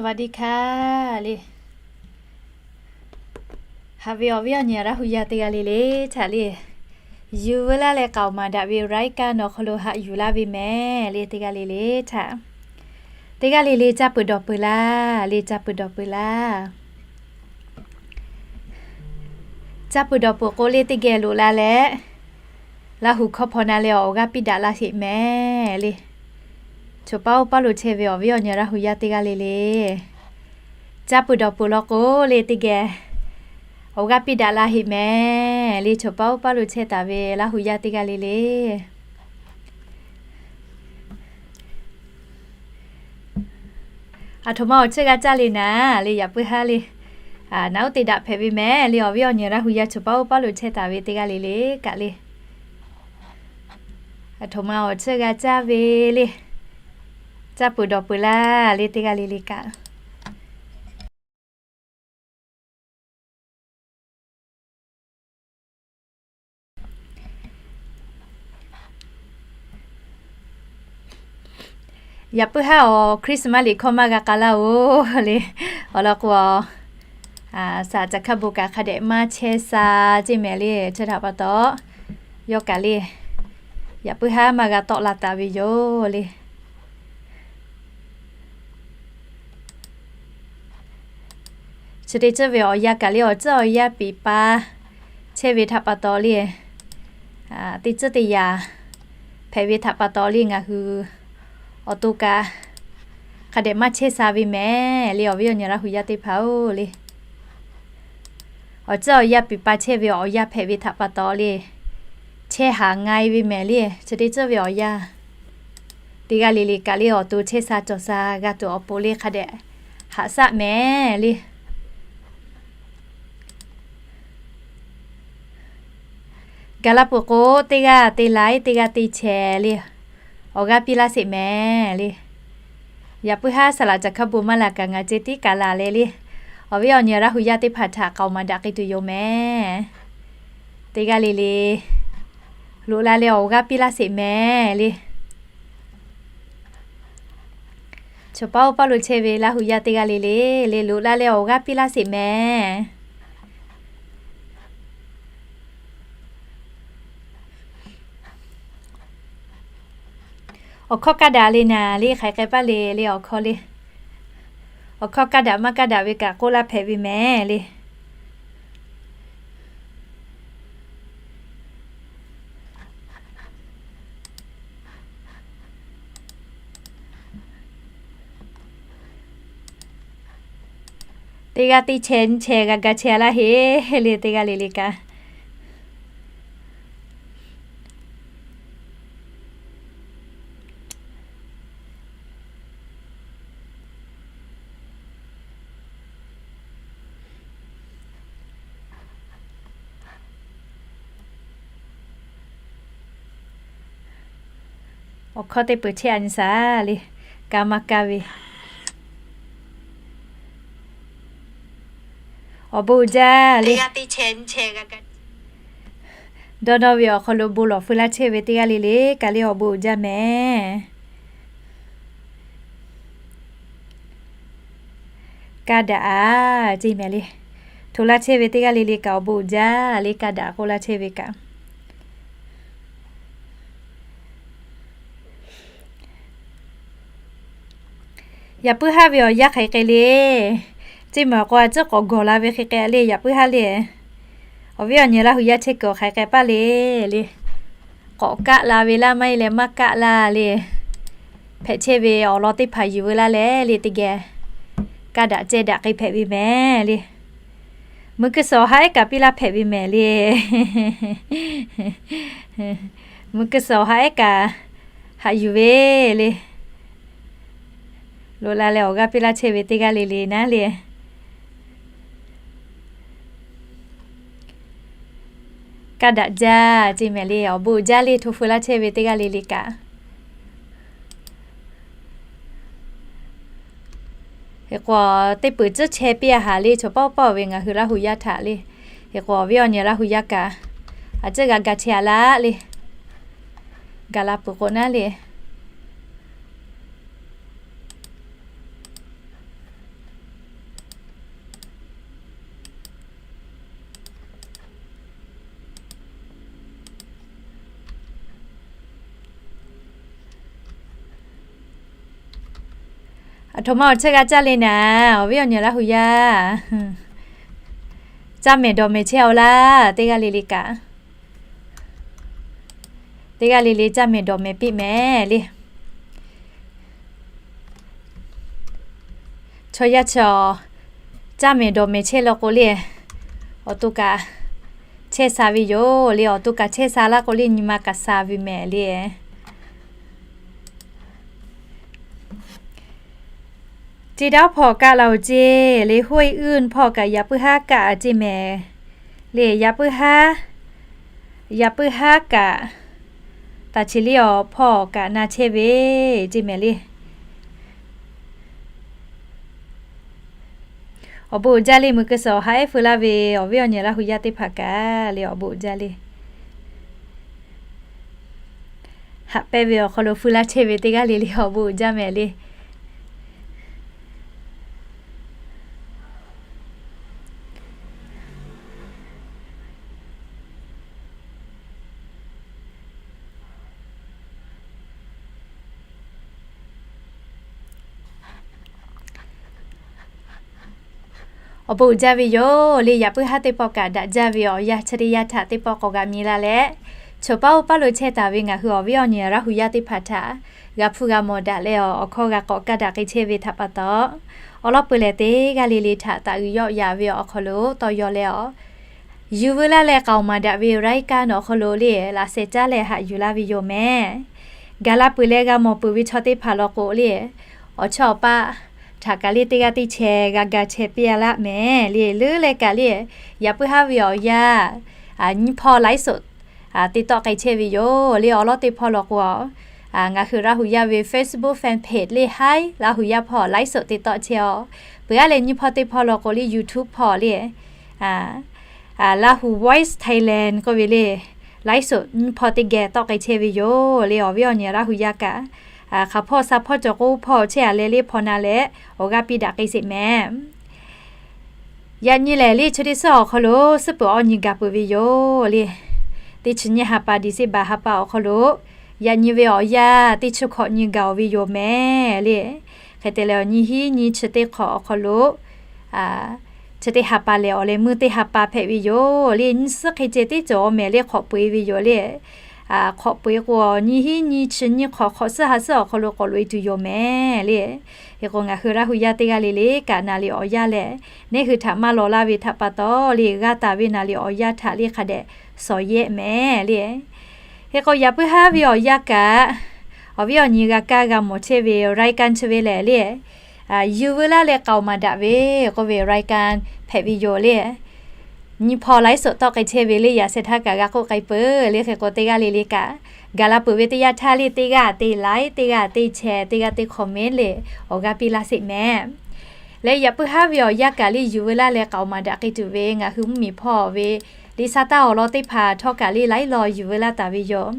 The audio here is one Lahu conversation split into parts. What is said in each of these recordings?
สวัสดีค่ะ le. Haꞈ ve awˬ viˉ awˬ nyi Laˇ hu yaˇ teˇ g'aˇ le le htaꞈ le, yuˬ veu laˇ leh k'aoˍ maˍ daꞈ ve รายการ awˬ hk'aw lo haꞈ yuˬ laˇ ve mehˍ le. Teˇ g'aˇ le le htaꞈ, teˇ g'aˇ le le caˇ peuˬ dawˬ peuˬ laˇ le. Caˇ peuˬ dawˬ peuˬ laˇ. Caˇ peuˬ dawˬ peuˬ k'o le, teˇ geh loꞈ la leh, Laˇ hu hkawˇ hpaw na leh awˬ g'aˇ piˇ daꞈ la sheˍ mehˍ le. Choˬ paˉ oˇ paˉ lo chehˇ ve awˬ viˉ awˬ nyi Laˇ hu yaˇ teˇ g'aˇ le le, caˇ peuˬ dawˬ peuˬ law k'o le, teˇ geh awˬ g'aˇ piˇ daꞈ la sheˍ mehˍ le. Choˬ paˉ oˇ paˉ lo chehˇ taˍ ve Laˇ hu yaˇ teˇ g'aˇ le le, aˬ htoꞈ ma awˬ chiˇ g'a caˇ le naˍ le, yaꞈ puiˉ haˉ le, naˬ uˉ te daꞈ hpehꞈ ve mehˍ le. Awˬ viˉ awˬ nyi Laˇ hu yaˇ choˬ paˉ oˇ paˉ lo chehˇ taˍ ve teˇ g'aˇ le le kaꞈ le, aˬ htoꞈ ma awˬ chiˇ g'a caˇ ve le, caˇ peuˬ dawˬ peuˬ laˇ le. Teˇ g'aˇ le le kaꞈ, yaꞈ puiˉ haˉ awˬ Christmas liꞈ hkawˇ maˇ g'a k'a laˇ oˬ le. Awˬ lawn k'o, saˍ laꞈ caˬ hkaˇ bon kaꞈ hk'a dehꞈ maˇ chehˇ sha ceˇ mehˍ le. Chi htaꞈ pa taw, yawˇ kaꞈ le, yaꞈ puiˉ haˉ maˇ g'a tawˆ la taˍ ve yoˬ le. Chi teˇ ceuˬ ve awˬ yanˇ kaꞈ le, awˬ ceuˬ awˬ yanˇ piˍ pa chehˇ ve htaꞈ pa taw le, teˇ ceuˬ teˇ yanˇ hpehꞈ ve htaꞈ pa taw le, ngaˬ hui awˬ to kaꞈ hk'a dehꞈ maˇ chehˇ sha ve mehˍ le. Awˬ viˉ awˬ nyi Laˇ hu yaˇ teˇ hpaˍ oˬ le, awˬ ceuˬ awˬ yanˇ piˍ pa chehˇ ve awˬ yanˇ hpehꞈ ve htaꞈ pa taw le, chehˇ haˍ nga e ve mehˍ le. Chi teˇ ceuˬ ve awˬ yanˇ, teˇ g'aˇ le le kaꞈ le, awˬ to chehˇ sha cawˬ sha g'a tuˬ awˬ pon le, hk'a dehꞈ haꞈ shaˆ mehˍ le. Gaˬ la peuˬ k'o, teˇ g'aˇ te laiˉ, teˇ g'aˇ te chehˍ le, awˬ g'aˇ piˇ laˇ sheˍ mehˍ le. Yaꞈ puiˉ haˉ saˍ laꞈ caˬ hkaˇ bon maˇ la kaꞈ ngaˬ ceh tiˉ kaꞈ laˬ leh le, awˬ viˉ awˬ nyi Laˇ hu yaˇ teˇ hpaˍ htaꞈ k'aoˍ maˍ daꞈ k'ai tuˬ yoˬ mehˍ. Teˇ g'aˇ le le loꞈ la leh awˬ g'aˇ piˇ laˇ sheˍ mehˍ le. Choˬ paˉ oˇ paˉ lo chehˇ ve Laˇ hu yaˇ teˇ g'aˇ le le le, loꞈ la leh awˬ g'aˇ piˇ laˇ sheˍ mehˍ. Awˬ hkawˇ kaˇ daꞈ le naˍ le, hk'aˬ hk'e k'ai paˇ le le awˬ hkawˇ le. Awˬ hkawˇ kaˇ daꞈ maˇ kaˇ daꞈ ve kaꞈ k'oˆ laˇ hpehꞈ ve mehˍ le. Teˇ g'aˇ teˇ chehˇ nyi chehˇ g'a ga chehˇ laˇ heˆ le, teˇ g'aˇ le le kaꞈ. Awˬ hkawˇ teˇ peuˬ chehˇ a nyi shaˍ le, kaˇ maˇ kaˇ ve. Awˬ bon uiˍ jaˇ le. Dawˇ nawˇ ve awˬ hk'aw lo bon lawˬ feu laˇ chehˇ ve teˇ g'aˇ le le kaꞈ le, awˬ bon uiˍ jaˇ mehˍ. Kaˇ daꞈ a ceˇ mehˍ le. Hto laˇ chehˇ ve teˇ g'aˇ le le kaꞈ awˬ bon uiˍ jaˇ le, kaˇ daꞈ k'oˆ laˇ chehˇ ve kaꞈ. Yaꞈ puiˉ haˉ ve awˬ yanˇ hk'aˬ hk'e le, ceˇ mehˍ k'o a ciˉ k'awꞈ gawˬ la ve hk'e k'ai le, yaꞈ puiˉ haˉ le. Awˬ viˉ awˬ nyi Laˇ hu yaˇ chehˇ kuiˬ awˬ hk'aˬ hk'e k'ai paˇ le le. K'awꞈ kaˆ la ve laˇ maˇ heˆ leh maˇ kaˆ laˇ le. Hpehꞈ chehˇ ve awˬ lawn teˇ hpaˍ yuˬ veu laˇ leh le, teˇ geh kaˇ daꞈ ceh daꞈ k'ai hpehꞈ ve mehˍ le. Meuˇ kuiˬ suhˍ awˬ ha ehˉ kaꞈ piˇ laˇ hpehꞈ ve mehˍ le. Meuˇ kuiˬ suhˍ awˬ ha ehˉ kaꞈ haꞈ yuˬ ve le. Loꞈ la leh awˬ g'aˇ piˇ laˇ chehˇ ve teˇ g'aˇ le le naˉ le. Kaˇ daꞈ jaˇ ceˇ mehˍ le, awˬ bon uiˍ jaˇ le, hto feu laˇ chehˇ ve teˇ g'aˇ le le kaꞈ. Hk'e k'o, teˇ peuˬ tcuhˉ chehˇ piˇ a haˍ le, chaw pawˆ pawˆ ve ngaˬ hui Laˇ hu yaˇ htaꞈ le. Hk'e k'o, awˬ viˉ awˬ nyi Laˇ hu yaˇ kaꞈ, a ciˉ g'a ga chehˇ a laˇ le. Gaˬ la peuˬ k'o naˉ le. Aˬ htoꞈ ma awˬ chehˇ g'a caˇ le naˍ, awˬ viˉ awˬ nyi Laˇ hu yaˇ. Caˇ mehˍ dawˬ mehˍ chehˇ-aw laˇ, teˇ g'aˇ le le kaꞈ. Teˇ g'aˇ le le caˇ mehˍ dawˬ mehˍ piˇ mehˍ le. Chaw yaˇ chi awˬ caˇ mehˍ dawˬ mehˍ chehˇ law k'o le, awˬ to kaꞈ chehˇ sha ve yoˬ le. Awˬ to kaꞈ chehˇ sha laˇ k'o le, nyi ma kaꞈ sha ve mehˍ le. Ceˇ daˇ hpawˇ kaꞈ la-oˬ ceˇ le, hoˆ-e uiˇ hpawˇ kaꞈ yaꞈ puiˉ haˉ kaꞈ ceˇ mehˍ le. Yaꞈ puiˉ haˉ, yaꞈ puiˉ haˉ kaꞈ taˍ cheˍ le awˬ hpawˇ kaꞈ na chehˇ ve ceˇ mehˍ le. Awˬ bon uiˍ jaˇ le, meuꞈ keu suhˍ awˬ ha ehˉ feu laˇ ve awˬ viˉ awˬ nyi Laˇ hu yaˇ teˇ hpaˍ kaꞈ le, awˬ bon uiˍ jaˇ le. Haꞈ pehnˇ ve awˬ hk'aw lo feu laˇ chehˇ ve teˇ g'aˇ le le awˬ bon uiˍ jaˇ mehˍ le. Awˬ bon uiˍ jaˇ ve yoˬ le. Yaꞈ puiˉ haˉ teˇ pawˆ kaꞈ daꞈ jaˇ ve awˬ yanˇ chi teˇ yanˇ htaꞈ teˇ pawˆ k'awꞈ g'a mi la leh, choˬ paˉ oˇ paˉ lo chehˇ taˍ ve ngaˬ hui awˬ viˉ awˬ nyi Laˇ hu yaˇ teˇ hpaˍ htaꞈ g'a hpuˇ g'a mawˬ daꞈ leh, awˬ hkawˇ g'a k'awꞈ kaˇ daꞈ k'ai chehˇ ve htaꞈ pa taw, awˬ lawn peuˬ lehˬ teˇ g'aˇ le le htaꞈ taꞈ uiˍ yawˆ yaꞈ ve awˬ hk'aw lo tawˇ yaw leh, awˬ yuˬ veu laˇ leh k'aoˍ maˍ daꞈ ve รายการ awˬ hk'aw lo le laꞈ sheh caˉ leh haꞈ yuˬ laˇ ve yoˬ mehˍ. Gaˬ la peuˬ leh g'a mawˬ peuˬ ve chaw teˇ hpaˍ law k'o le, awˬ chawˇ awˬ paˆ htaꞈ kaꞈ le teˇ g'aˇ teˇ chehˇ g'a ga chehˇ piˇ laˇ mehˍ le. Leuˉ leh kaꞈ le, yaꞈ puiˉ haˉ ve awˬ yanˇ nyiˇ hpawˇ ไลฟ์สด te tawˆ k'ai chehˇ ve yoˬ le. Awˬ lawn teˇ hpawˇ law k'o, ngaˬ hui Laˇ hu yaˇ ve Facebook fan page le haiˉ Laˇ hu yaˇ hpawˇ ไลฟ์สด te tawˆ chehˇ-aw. Peuˬ aˉ leh nyiˇ hpawˇ teˇ hpawˇ law k'o le YouTube hpawˇ le Laˇ hu Voice Thailand k'oˆ ve le ไลฟ์สด nyiˇ hpawˇ teˇ geh tawˆ k'ai chehˇ ve yoˬ le. Awˬ viˉ awˬ nyi Laˇ hu yaˇ kaꞈ, hk'aˬ hpawˇ sha hpawˇ cawˬ k'oˆ hpawˇ chehˇ-a leh le hpaw na leh awˬ g'aˇ piˇ daꞈ k'ai sheˍ mehˍ. Yaꞈ nyi lehˬ le chi teˇ suhˉ awˬ hk'aw lo suhˉ peuˬ awˬ nyi gaˬ peuˬ ve yoˬ le. Teˇ chi nyiˇ ha pa December ha pa awˬ hk'aw lo, yaꞈ nyi ve awˬ yanˇ teˇ chi hkawꞈ nyi gaˬ-oˬ ve yoˬ mehˍ le. Hk'e te leh awˬ nyi hiˉ nyi chi teˇ hk'awꞈ awˬ hk'aw lo, chi teˇ ha pa lehˬ awˬ leh meuˇ teˇ ha pa hpehꞈ ve yoˬ le. Nyiˇ suhˉ hk'e ceh teˇ cawˬ awˬ mehˍ le hk'awꞈ peu-e ve yoˬ le. Hk'awꞈ peu-e k'o, nyiˇ hiˉ nyi chi nyi hk'awꞈ hk'awꞈ suhˉ ha suhˉ awˬ hk'aw lo k'awꞈ loꞈ-e tuˬ yoˬ mehˍ le. Hk'e k'o ngaˬ hui Laˇ hu yaˇ teˇ g'aˇ le le kaꞈ naˍ riˍ awˬ yanˇ lehˬ, neˇ hui htaꞈ maˇ lawˬ laˇ ve htaꞈ pa taw le g'a taˍ ve naˍ riˍ awˬ yanˇ htaꞈ le hk'a dehꞈ shawˍ yehˆ mehˍ le. Hk'e k'o yaꞈ puiˉ haˉ ve awˬ yanˇ kaꞈ, awˬ viˉ awˬ nyi g'a kaˇ g'a mawˬ chehˇ ve รายการ chi ve lehˬ le, yuˬ veu laˇ leh k'aoˍ maˍ daꞈ ve k'oˆ ve รายการ hpehꞈ ve yoˬ le. Nyiˇ hpawˇ ไลฟ์สด tawˆ k'ai chehˇ ve le yaꞈ sheh htaˇ kaꞈ g'a k'oˆ k'ai peuˬ le. Hk'e k'o teˇ g'aˇ le le kaꞈ, gaˬ la peuˬ ve teˇ yanˇ htaˇ le teˇ g'aˇ teˇ like, teˇ g'aˇ teˇ share, teˇ g'aˇ teˇ comment le awˬ g'aˇ piˇ laˇ sheˍ mehˍ. Leh yaꞈ puiˉ haˉ ve awˬ yanˇ kaꞈ le yuˬ veu laˇ leh k'aoˍ maˍ daꞈ k'ai tuˬ ve ngaˬ hui mvuhˇmiˬ hpawˇ ve liꞈ sha taˇ awˬ lawn teˇ hpaˍ htawˇ kaꞈ le laiˉ law yuˬ veu laˇ taˍ ve yoˬ.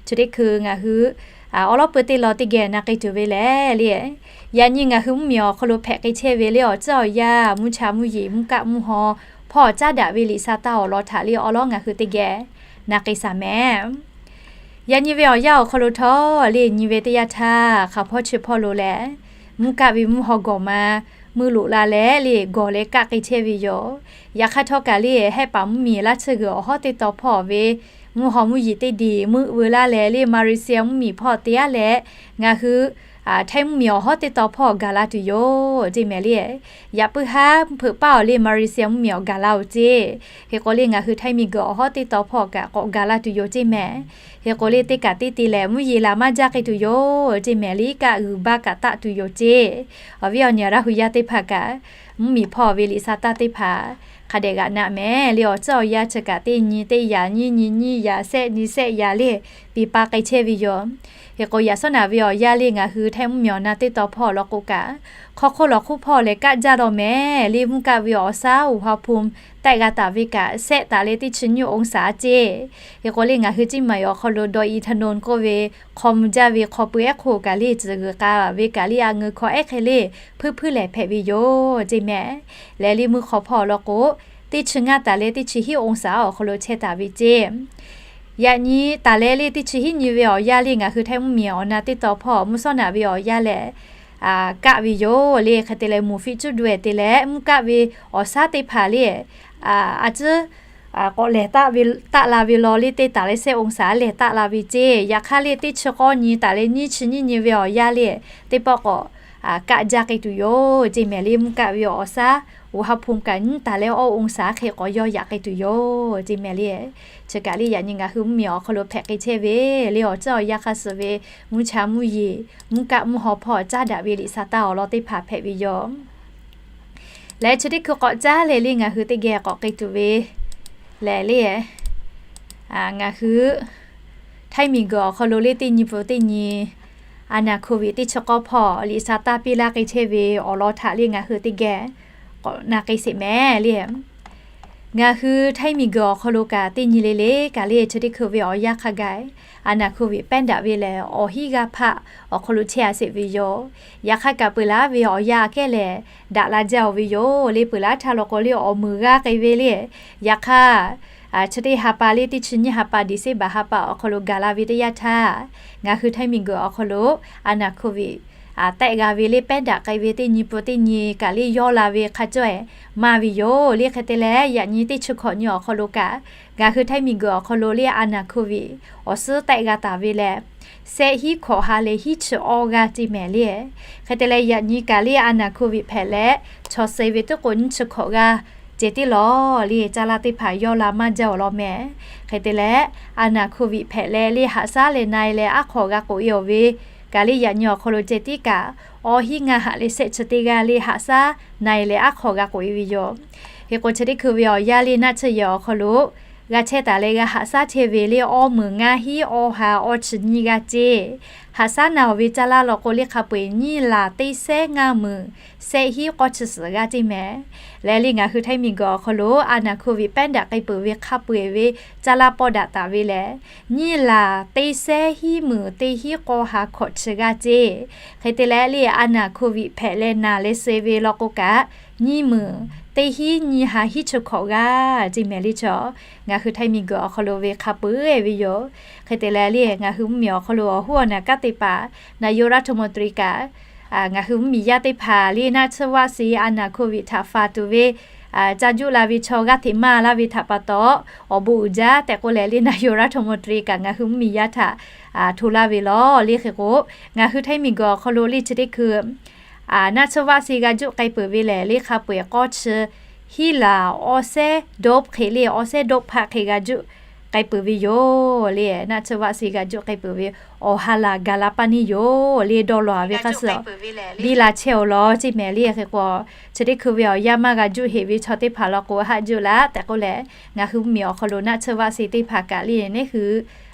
Chi teˇ hkui ngaˬ hui awˬ lawn peuˬ teˇ law teˇ geh na k'ai tuˬ ve lehˬ le, yaꞈ nyi ngaˬ hui mvuhˇmiˬ awˬ hk'aw lo hpehꞈ k'ai chehˇ ve le awˬ ciˉ awˬ yanˇ mvuhˇ cha mvuhˇ yeˬ mvuhˇ kaˆ mvuhˇ haw hpawˇ caˉ daꞈ ve liꞈ sha taˇ awˬ lawn htaꞈ le awˬ lawn ngaˬ hui teˇ geh na k'ai shaˍ mehˍ. Yaꞈ nyi ve awˬ yanˇ awˬ hk'aw lo htawˇ le nyi ve teˇ yanˇ htaˇ hk'aˬ hpawˇ chi hpawˇ lo lehˬ, mvuhˇ kaˆ ve mvuhˇ haw gawˬ ma meuˇ loꞈ la leh le gawˬ leh kaˆ k'ai chehˇ ve yoˬ. Yaꞈ hk'aˇ htawˇ kaꞈ le Hehˆ paˍ mvuhˇmiˬ laˇ tsuhˇ g'uiˬ awˬ hawˉ teˇ taw hpawˇ ve mvuhˇ haw mvuhˇ yeˬ teˇ diˬ meuˆ veu laˇ leh le Malaysia mvuhˇmiˬ hpawˇ te aˉ leh ngaˬ hui Htaiˇ mvuhˇmiˬ awˬ hawˉ teˇ taw hpawˇ gaˬ la tuˬ yoˬ ceˇ mehˍ le. Yaꞈ puiˉ haˉ hpeuꞈ paˇ awˬ le Malaysia mvuhˇmiˬ awˬ gaˬ la-oˬ ceˇ. Hk'e k'o le ngaˬ hui Htaiˇ miˬ guiˬ awˬ hawˉ teˇ taw hpawˇ kaꞈ k'awꞈ gaˬ la tuˬ yoˬ ceˇ mehˍ. Hk'e k'o le teˇ kaꞈ teˇ te lehˬ mvuhˇ yeˬ laˬ maˇ jaˇ k'ai tuˬ yoˬ ceˇ mehˍ le kaꞈ g'uiˬ baˇ kaꞈ taˆ tuˬ yoˬ ceˇ. Awˬ viˉ awˬ nyi Laˇ hu yaˇ teˇ hpaˍ kaꞈ mvuhˇmiˬ hpawˇ ve liꞈ sha taˇ teˇ hpaˍ hk'a dehꞈ g'aꞈ naꞈ mehˍ le awˬ ciˉ awˬ yanˇ chi kaꞈ teˇ nyi teˇ yaꞈ nyiˇ nyi nyiˇ yaꞈ shehˆ nyi shehˆ yaꞈ le piˇ pa k'ai chehˇ ve yoˬ. Hk'e k'o yaꞈ shawˉ naꞈ ve awˬ yanˇ le ngaˬ hui Htaiˇ mvuhˇmiˬ awˬ na teˇ taw hpawˇ awˬ lawn k'o kaꞈ, hk'aw hk'oˆ lawˬ hk'oˆ hpawˇ lehˬ kaˆ jaˇ law mehˍ le mvuhˇ kaˆ ve awˬ shaˉ อุณหภูมิ tehˆ g'a taˍ ve kaꞈ shehˆ taˍ leh teˇ chi nyiˇ องศา ceˇ. Hk'e k'o le ngaˬ hui Ciˇ maˬ awˬ hk'aw lo ดอยอินทนนท์ k'oˆ ve hk'aw mvuh jaˇ ve hk'aw pui ehˉ hk'oˆ kaꞈ le tcuhˍ g'uiˬ k'a ve kaꞈ le a ngeu hkawˇ ehˉ hk'e le hpuiˇ hpuiˇ lehˬ hpehꞈ ve yoˬ ceˇ mehˍ. Lehˬ le meuˇ hk'aw hpawˇ awˬ lawn k'o, teˇ chi ngaˇ taˍ leh teˇ chi hiˉ องศา awˬ hk'aw lo chehˇ taˍ ve ceˇ. Yaꞈ nyi taˍ leh le teˇ chi hiˉ nyi ve awˬ yanˇ le ngaˬ hui Htaiˇ mvuhˇmiˬ awˬ na teˇ taw hpawˇ mvuhˇ shawˉ naꞈ ve awˬ yanˇ lehˬ, kaˆ ve yoˬ le. Hk'e te leh, moˍ fiˆ cuˇ du-e te leh mvuhˇ kaˆ ve awˬ shaˉ teˇ hpaˍ le, a ciˉ k'awꞈ lehˬ taˆ la ve law le, teˇ taˍ leh shehˆ องศา lehˬ taˆ la ve ceˇ. Yaꞈ hk'aˇ le, teˇ chi k'awˇ nyi taˍ leh nyiˇ chi nyiˇ nyi ve awˬ yanˇ le, teˇ pawˆ k'awꞈ kaˆ jaˇ k'ai tuˬ yoˬ ceˇ mehˍ le. Mvuhˇ kaˆ ve awˬ shaˉ อุณหภูมิ kaꞈ nyiˇ taˍ leh awˇ องศา hk'e k'awꞈ yawˇ yaꞈ k'ai tuˬ yoˬ ceˇ mehˍ le. Chi kaꞈ le, yaꞈ nyi ngaˬ hui mvuhˇmiˬ awˬ hk'aw lo hpehꞈ k'ai chehˇ ve le, awˬ ceuˬ awˬ yanˇ hk'a suhˍ ve mvuhˇ cha mvuhˇ yeˬ, mvuhˇ kaˆ mvuhˇ haw hpawˇ caˉ daꞈ ve liꞈ sa taˇ awˬ lawn teˇ hpaˍ hpehꞈ ve yoˬ. Leh chi teˇ hkui k'awꞈ caˉ leh le, ngaˬ hui teˇ geh k'awꞈ k'ai tuˬ ve lehˬ le, ngaˬ hui htaiˇ miˬguiˬ awˬ hk'aw lo le, teˇ nyi pun teˇ nyi อาณา โควิด teˇ chi k'awˇ hpawˇ liꞈ sa taˇ piˇ laˇ k'ai chehˇ ve awˬ lawn htaꞈ le, ngaˬ hui teˇ geh k'awꞈ na k'ai sheˍ mehˍ le. Ngaˬ hui htaiˇ miˬguiˬ awˬ hk'aw lo kaꞈ teˇ nyi le le kaꞈ le, chi teˇ hkui ve awˬ yanˇ hk'a gaˬ อาณา โควิด pehˉ daꞈ ve lehˬ, awˬ hinˉ g'aˇ hpaˆ awˬ hk'aw lo chehˇ a sheˍ ve yoˬ. Yaꞈ hk'aˇ kaꞈ peuˬ laˉ ve awˬ yanˇ aꞈ kehˉ lehˬ, daꞈ la jaˇ-oˬ ve yoˬ le. Peuˬ laˉ htaˇ law k'o le, awˬ meunˍ g'aˇ k'ai ve le. Yaꞈ hk'aˇ chi teˇ ha pa le, teˇ chi nyiˇ ha pa, December ha pa awˬ hk'aw lo gaˬ la ve teˇ yanˇ htaˇ, ngaˬ hui htaiˇ miˬguiˬ awˬ hk'aw lo อาณา โควิด tehˆ g'a ve le, pehˉ daꞈ k'ai ve teˇ nyi pun teˇ nyi kaꞈ le, yawˇ la ve hk'a cawˇ-ehˍ maˇ ve yoˬ le. Hk'e te leh, yaꞈ nyi teˇ chi hkawꞈ nyi awˬ hk'aw lo kaꞈ, ngaˬ hui htaiˇ miˬguiˬ awˬ hk'aw lo le อาณา โควิด awˬ suhˉ tehˆ g'a taˍ ve lehˬ, shehˆ hinˉ hkawꞈ ha leh hinˉ chi awˇ g'aˇ ceˇ mehˍ le. Hk'e te leh, yaꞈ nyi kaꞈ le อาณา โควิด hpehꞈ leh chaw suh ve teˇ k'o nyiˇ chi hkawꞈ g'aˇ ceh tiˉ lawˬ le, caˇ laˇ teˇ hpaˍ yawˇ la maˇ jaˇ awˬ lawn mehˍ. Hk'e te leh, อาณา โควิด hpehꞈ leh le, haꞈ shaˉ leh na-e leh aˉ hk'aw g'a k'oꞈ-e-oˬ ve kaꞈ le, yaꞈ nyi awˬ hk'aw lo ceh tiˉ kaꞈ awˇ hinˉ ngaˇ haꞈ leh shehˆ chi teˇ g'aˇ le, haꞈ shaˉ na-e leh aˉ hk'aw g'a k'oꞈ-e ve yoˬ. Hk'e k'o, chi teˇ hkui ve awˬ yanˇ le, naˆ tsuhˇ yehˬ awˬ hk'aw lo g'a chehˇ taˍ leh g'a haꞈ shaˉ chehˇ ve le, awˇ meunˍ ngaˇ hinˉ awˇ ha awˇ chi nyiˇ g'aˇ ceˇ. Haꞈ shaˉ na-oˬ ve caˇ laˇ law k'o le, hk'a peu-eˬ nyiˇ laˬ teˇ sehˉ ngaˇ meunˍ shehˆ hinˉ k'awˇ chi suhˍ g'aˇ ceˇ mehˍ. Leh le, ngaˬ hui htaiˇ miˬguiˬ awˬ hk'aw lo อาณา โควิด pehˉ daꞈ k'ai peuˬ ve hk'a peu-eˬ ve caˇ laˇ pawˆ daꞈ taˍ ve lehˬ, nyiˇ laˬ teˇ sehˉ hiˉ meunˍ teˇ hinˉ k'awˇ ha hkawꞈ chi g'aˇ ceˇ. Hk'e te leh le, อาณา โควิด hpehꞈ leh naˬ leh suh ve law k'o kaꞈ, nyiˇ meunˍ teˇ hinˉ nyiˇ ha hiˉ chi hkawꞈ g'aˇ ceˇ mehˍ le. Chaw ngaˬ hui htaiˇ miˬguiˬ awˬ hk'aw lo ve hk'a peu-eˬ ve yoˬ. Hk'e te leh le, ngaˬ hui mvuhˇmiˬ awˬ hk'aw lo awˬ hoˉ awˬ naˬ kanˉ te paˍ นายกรัฐมนตรี kaꞈ, ngaˬ hui mvuhˇmiˬ yaˇ teˇ hpaˍ le, naˆ tsuhˇ วัคซีน อาณา โควิด htaꞈ faˍ tuˬ ve ca juˆ la ve chaw g'aˇ hteꞈ maˇ laˇ ve htaꞈ pa taw, awˬ bon uiˍ jaˇ tehꞈ k'oˆ leh le, นายกรัฐมนตรี kaꞈ ngaˬ hui mvuhˇmiˬ yaˇ htaꞈ hto laˇ ve lawˬ le. Hk'e k'o, ngaˬ hui htaiˇ miˬguiˬ awˬ hk'aw lo le chi teˇ hkui naˆ tsuhˇ วัคซีน g'a juˆ k'ai peuˬ ve lehˬ le, hk'a peu-eˬ k'awˇ chi hiˉ laˬ awˇ sehˉ โดส hk'e le, awˇ sehˉ โดส hpaˆ hk'e g'a juˆ k'ai peuˬ ve yoˬ le. Naˆ tsuhˇ วัคซีน g'a juˆ k'ai peuˬ ve awˬ ha laˬ gaˬ la paˇ neˇ yoˬ le. Dawˇ law-a ve hk'a suhˍ biˇ la chehˇ-oˬ lawˬ ceˇ mehˍ le. Hk'e k'o, chi teˇ hkui ve awˬ yanˇ maˇ g'a juˆ heꞈ ve chaw teˇ hpaˍ law k'o, haˆ juˆ laˇ tehꞈ k'oˆ leh, ngaˬ hui mvuhˇmiˬ awˬ hk'aw lo naˆ tsuhˇ วัคซีน teˇ hpaˍ kaꞈ le, neˉ hui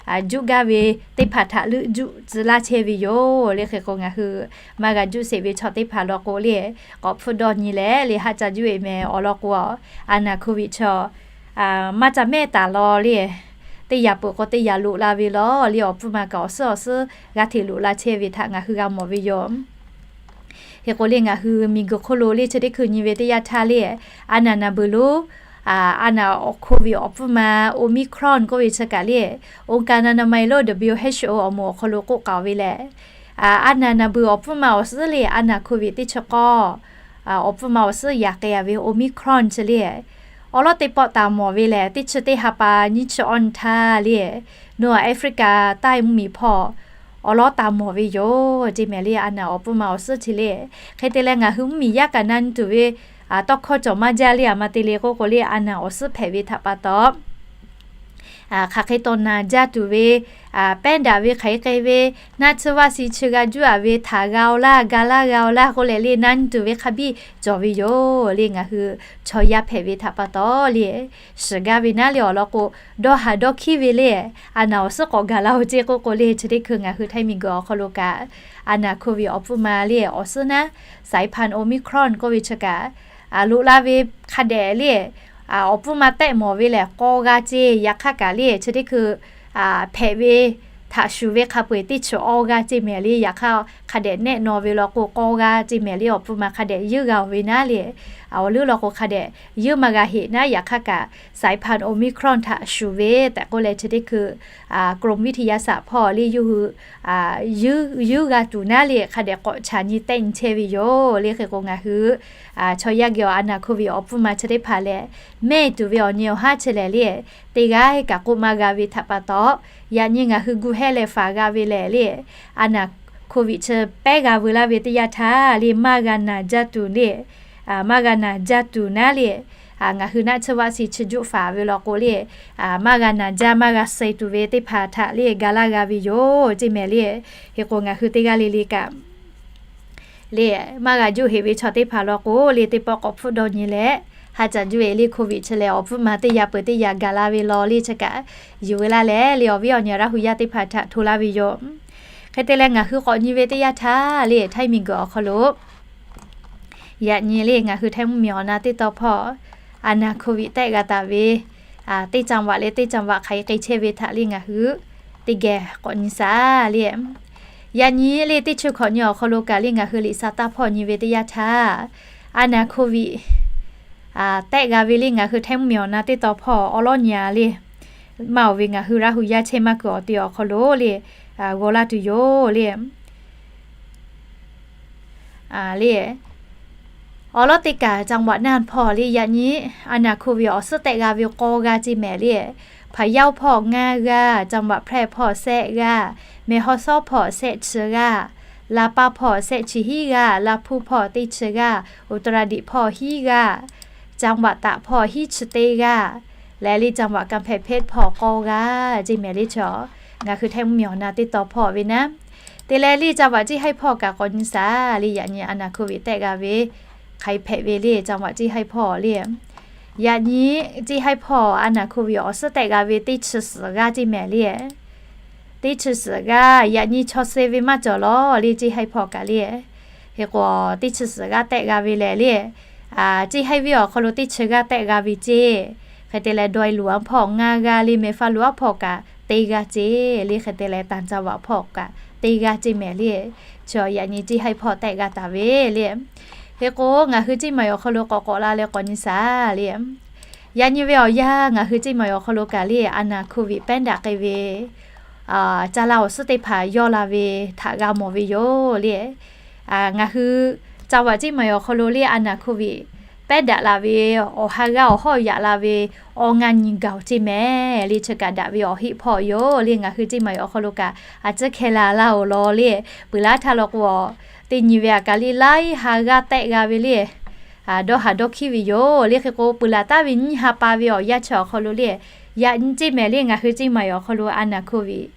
juˆ gaˇ ve teˇ hpaˍ htaꞈ leuˆ juˆ tcuh laˇ chehˇ ve yoˬ le. Hk'e k'o, ngaˬ hui maˇ g'a juˆ sheˍ ve chaw teˇ hpaˍ law k'o le, k'awꞈ hpfuhˆ dawˇ nyi leh le, haˆ ca juˆ-e mehˍ. Awˬ lawn k'o, อาณา โควิด chaw maˇ ca mehˆ taˍ law le, teˇ yanˇ peuˬ k'o teˇ yanˇ loꞈ la ve lawˬ le. Awˬ pfuhˇ ma kaꞈ awˬ suhˉ awˬ suhˉ g'a hteꞈ loꞈ la chehˇ ve htaꞈ ngaˬ hui g'a mawˬ ve yoˬ. Hk'e k'o le, ngaˬ hui miˬguiˬ hk'oˆ lo le chi teˇ hkui nyi ve teˇ yanˇ htaˇ le, a naˍ naˍ beuˬ lo, a naˍ โควิด awˬ pfuhˇ ma Omicron k'oˆ ve chi kaꞈ le, องค์การอนามัยโลก WHO awˬ moˍ awˬ hk'aw lo k'oˆ k'aoˍ ve lehˬ, a naˍ naˍ beuˬ awˬ pfuhˇ ma awˬ suhˉ le, a naˍ โควิด teˇ chi k'awˇ awˬ pfuhˇ ma awˬ suhˉ yaꞈ k'ai-a ve Omicron chi le, awˬ lawˉ teˇ pawˆ taˍ mawˬ ve lehˬ, teˇ chi teˇ ha pa nyiˇ chi awˇ nyi htaˇ le, nawˬ Africa taˇ mvuhˇmiˬ hpawˇ awˬ lawˉ taˍ mawˬ ve yoˬ ceˇ mehˍ le. A naˍ awˬ pfuhˇ ma awˬ suhˉ chi le. Hk'e te leh, ngaˬ hui mvuhˇmiˬ yaˇ kaꞈ na nyi tuˬ ve tawˇ hkawˇ cawˬ maˇ jaˇ le. A ma te le k'oˆ k'o le, a naˍ awˬ suhˉ hpehꞈ ve htaꞈ pa taw, hk'aˬ hk'e taw naˬ jaˇ tuˬ ve, pehˉ daꞈ ve hk'aˬ hk'e k'ai ve, naˆ tsuhˇ วัคซีน chi g'a juˆ-a ve htaꞈ g'a-oˬ laˇ, ga laˇ g'a-oˬ laˇ k'oˆ leh le, na nyi tuˬ ve hk'a biˇ cawˬ ve yoˬ le. Ngaˬ hui chaw yaˇ hpehꞈ ve htaꞈ pa taw le, shiˍ gaˇ ve naˉ le awˬ lawn k'o, dawˇ haˍ dawˇ hkiˉ ve le, a naˍ awˬ suhˉ k'awꞈ gaˬ la-oˬ ceˇ k'oˆ k'o le, chi teˇ hkui ngaˬ hui htaiˇ miˬguiˬ awˬ hk'aw lo kaꞈ, a naˍ โควิด awˬ pfuhˇ ma le awˬ suhˉ naˉ, สายพันธุ์ Omicron k'oˆ ve chi kaꞈ, loꞈ la ve hk'a dehꞈ le, awˬ pfuhˇ ma tehˆ mawˬ ve lehˬ k'aw g'a ceˇ. Yaꞈ hk'aˇ kaꞈ le, chi teˇ hkui hpehꞈ ve htaꞈ shuˍ ve hk'a peu-eˬ teˇ chi awˇ g'aˇ ceˇ mehˍ le. Yaꞈ hk'aˇ hk'a dehꞈ nehˆ naw ve law k'o, k'awˇ g'aˇ ceˇ mehˍ le. Awˬ pfuhˇ ma hk'a dehꞈ yeunˇ g'a-oˬ ve naˉ le, awˬ leuˉ law k'o hk'a dehꞈ yeunˇ maˇ g'a heꞈ naˉ. Yaꞈ hk'aˇ kaꞈ สายพันธุ์ Omicron htaꞈ shuˍ ve tehꞈ k'oˆ leh chi teˇ hkui กรมวิทยาศาสตร์ hpawˇ le yawˇ hui yeunˇ g'a tuˬ naˉ le, hk'a dehꞈ k'awꞈ chaꞈ nyi tehˆ nyi chehˇ ve yoˬ le. Hk'e k'o ngaˬ hui chaw yaˇ geh awˬ อาณา โควิด awˬ pfuhˇ ma chi teˇ hpaˍ lehˬ, mehˆ tuˬ ve awˬ nyi awˬ haˉ chi lehˬ le, teˇ g'aˇ kaꞈ k'oˆ maˇ g'a ve htaꞈ pa taw, yaꞈ nyi ngaˬ hui gu hehˇ leh faˍ g'a ve lehˬ le, อาณา โควิด chi pehˉ g'a veu laˇ ve teˇ yanˇ htaˇ le, maˇ g'a naˬ jaˇ tuˬ le, maˇ g'a naˬ jaˇ tuˬ naˉ le, ngaˬ hui naˆ tsuhˇ วัคซีน chi juˆ faˍ ve law k'o le, maˇ g'a naˬ jaˇ maˇ g'a suh tuˬ ve teˇ hpaˍ htaꞈ le ga laˇ g'a ve yoˬ ceˇ mehˍ le. Hk'e k'o ngaˬ hui teˇ g'aˇ le le kaꞈ le, maˇ g'a juˆ heꞈ ve chaw teˇ hpaˍ law k'o le, teˇ pawˆ k'awꞈ hpfuhˆ dawˇ nyi leh, ha caꞈ juˆ-e le โควิด chi lehˬ awˬ pfuhˇ ma teˇ yaꞈ peuˬ teˇ yaꞈ gaˬ la ve law le chi kaꞈ yuˬ veu laˇ leh le, awˬ viˉ awˬ nyi Laˇ hu yaˇ teˇ hpaˍ htaꞈ hto laˇ ve yoˬ. Hk'e te leh ngaˬ hui k'awꞈ nyi ve teˇ yanˇ htaˇ le, htaiˇ miˬguiˬ awˬ hk'aw lo yaꞈ nyi le ngaˬ hui htaiˇ mvuhˇmiˬ awˬ na teˇ taw hpawˇ อาณา โควิด tehˆ g'a taˍ ve teˇ จังหวัด le teˇ จังหวัด hk'aˬ hk'e chehˇ ve htaꞈ le ngaˬ hui teˇ geh k'awꞈ nyi shaˍ le. Yaꞈ nyi le teˇ chi hkawꞈ nyi awˬ hk'aw lo kaꞈ le ngaˬ hui liꞈ shaˍ taˇ hpawˇ nyi ve teˇ yanˇ htaˇ, อาณา โควิด tehˆ g'a ve le ngaˬ hui htaiˇ mvuhˇmiˬ awˬ na teˇ taw hpawˇ awˉ lawˉ nyi-a le, maˇ oˬ ve ngaˬ hui Laˇ hu yaˇ chehˇ maˇ kuiˬ awˬ te awˬ hk'aw lo le g'aw laˇ tuˬ yoˬ le. Le, awˉ lawˉ teˇ kaꞈ จังหวัด naˇ hpawˇ le yaꞈ nyi อาณา โควิด awˬ suhˉ tehˆ g'a ve k'awˇ g'aˇ ceˇ mehˍ le. พะเยา hpawˇ ngaˇ g'aˇ, จังหวัดแพร่ hpawˇ shehˆ g'aˇ, แม่ฮ่องสอน hpawˇ shehˆ chi g'aˇ, ลำปาง hpawˇ shehˆ chi hiˉ g'aˇ, ลำพูน hpawˇ teˇ chi g'aˇ, อุตรดิตถ์ hpawˇ hiˉ g'aˇ, จังหวัดตาก hpawˇ hiˉ chi teˇ g'aˇ, leh le จังหวัดกำแพงเพชร hpawˇ k'awˇ g'aˇ ceˇ mehˍ le. Chaw ngaˬ hui htaiˇ mvuhˇmiˬ awˬ na teˇ taw hpawˇ ve naˉ. Te leh le จังหวัด Ceˇ Haiˇ hpawˇ kaꞈ k'awꞈ nyi shaˍ le, yaꞈ nyi อาณา โควิด tehˆ g'a ve hk'aˬ hk'e hpehꞈ ve le จังหวัด Ceˇ Haiˇ hpawˇ le. Yaꞈ nyi Ceˇ Haiˇ hpawˇ อาณา โควิด awˬ suhˉ tehˆ g'a ve teˇ chi suhˍ g'aˇ ceˇ mehˍ le. Teˇ chi suhˍ g'aˇ yaꞈ nyi chaw suh ve maˇ cawˬ law le Ceˇ Haiˇ hpawˇ kaꞈ le. Hk'e k'o teˇ chi suhˍ g'aˇ tehˆ g'a ve lehˬ le, Ceˇ Haiˇ venˇ awˬ hk'aw lo teˇ chi g'aˇ tehˆ g'a ve ceˇ. Hk'e te leh ดอยหลวง hpawˇ ngaˇ g'aˇ le, แม่ฟ้าหลวง hpawˇ kaꞈ teˇ g'aˇ ceˇ le. Hk'e te leh ต่างจังหวัด hpawˇ kaꞈ teˇ g'aˇ ceˇ mehˍ le. Chaw yaꞈ nyi Ceˇ Haiˇ hpawˇ tehˆ g'a taˍ ve le. Hk'e k'o ngaˬ hui ceˇ maˬ awˬ hk'aw lo k'awꞈ k'awꞈ la leh k'awꞈ nyi shaˍ le. Yaꞈ nyi ve awˬ yanˇ ngaˬ hui ceˇ maˬ awˬ hk'aw lo kaꞈ le อาณา โควิด pehˉ daꞈ k'ai ve caˇ laˇ awˬ suhˉ teˇ hpaˍ yawˇ la ve htaꞈ g'a mawˬ ve yoˬ le. Ngaˬ hui จังหวัด Ceˇ maˬ awˬ hk'aw lo le อาณา โควิด pehˉ daꞈ la ve awˬ ha g'aˇ awˬ hawˉ yaꞈ la ve awˬ ngaˇ nyi gaˬ-oˬ ceˇ mehˍ le. Chi kaꞈ daꞈ ve awˬ heˆ hpawˇ yoˬ le. Ngaˬ hui ceˇ maˬ awˬ hk'aw lo kaꞈ a ciˉ hkeh la laˇ-oˬ law le. Peuˬ laˇ htaˇ law k'o, teˇ nyi ve aꞈ kaˬ le laiˉ ha g'aˇ tehˆ g'a ve le dawˇ haˍ dawˇ hkiˉ ve yoˬ le. Hk'e k'o peuˬ laˬ taˍ ve nyiˇ ha pa ve awˬ yanˇ chi awˬ hk'aw lo le, yaꞈ nyi ceˇ mehˍ le ngaˬ hui ceˇ maˬ awˬ hk'aw lo อาณา โควิด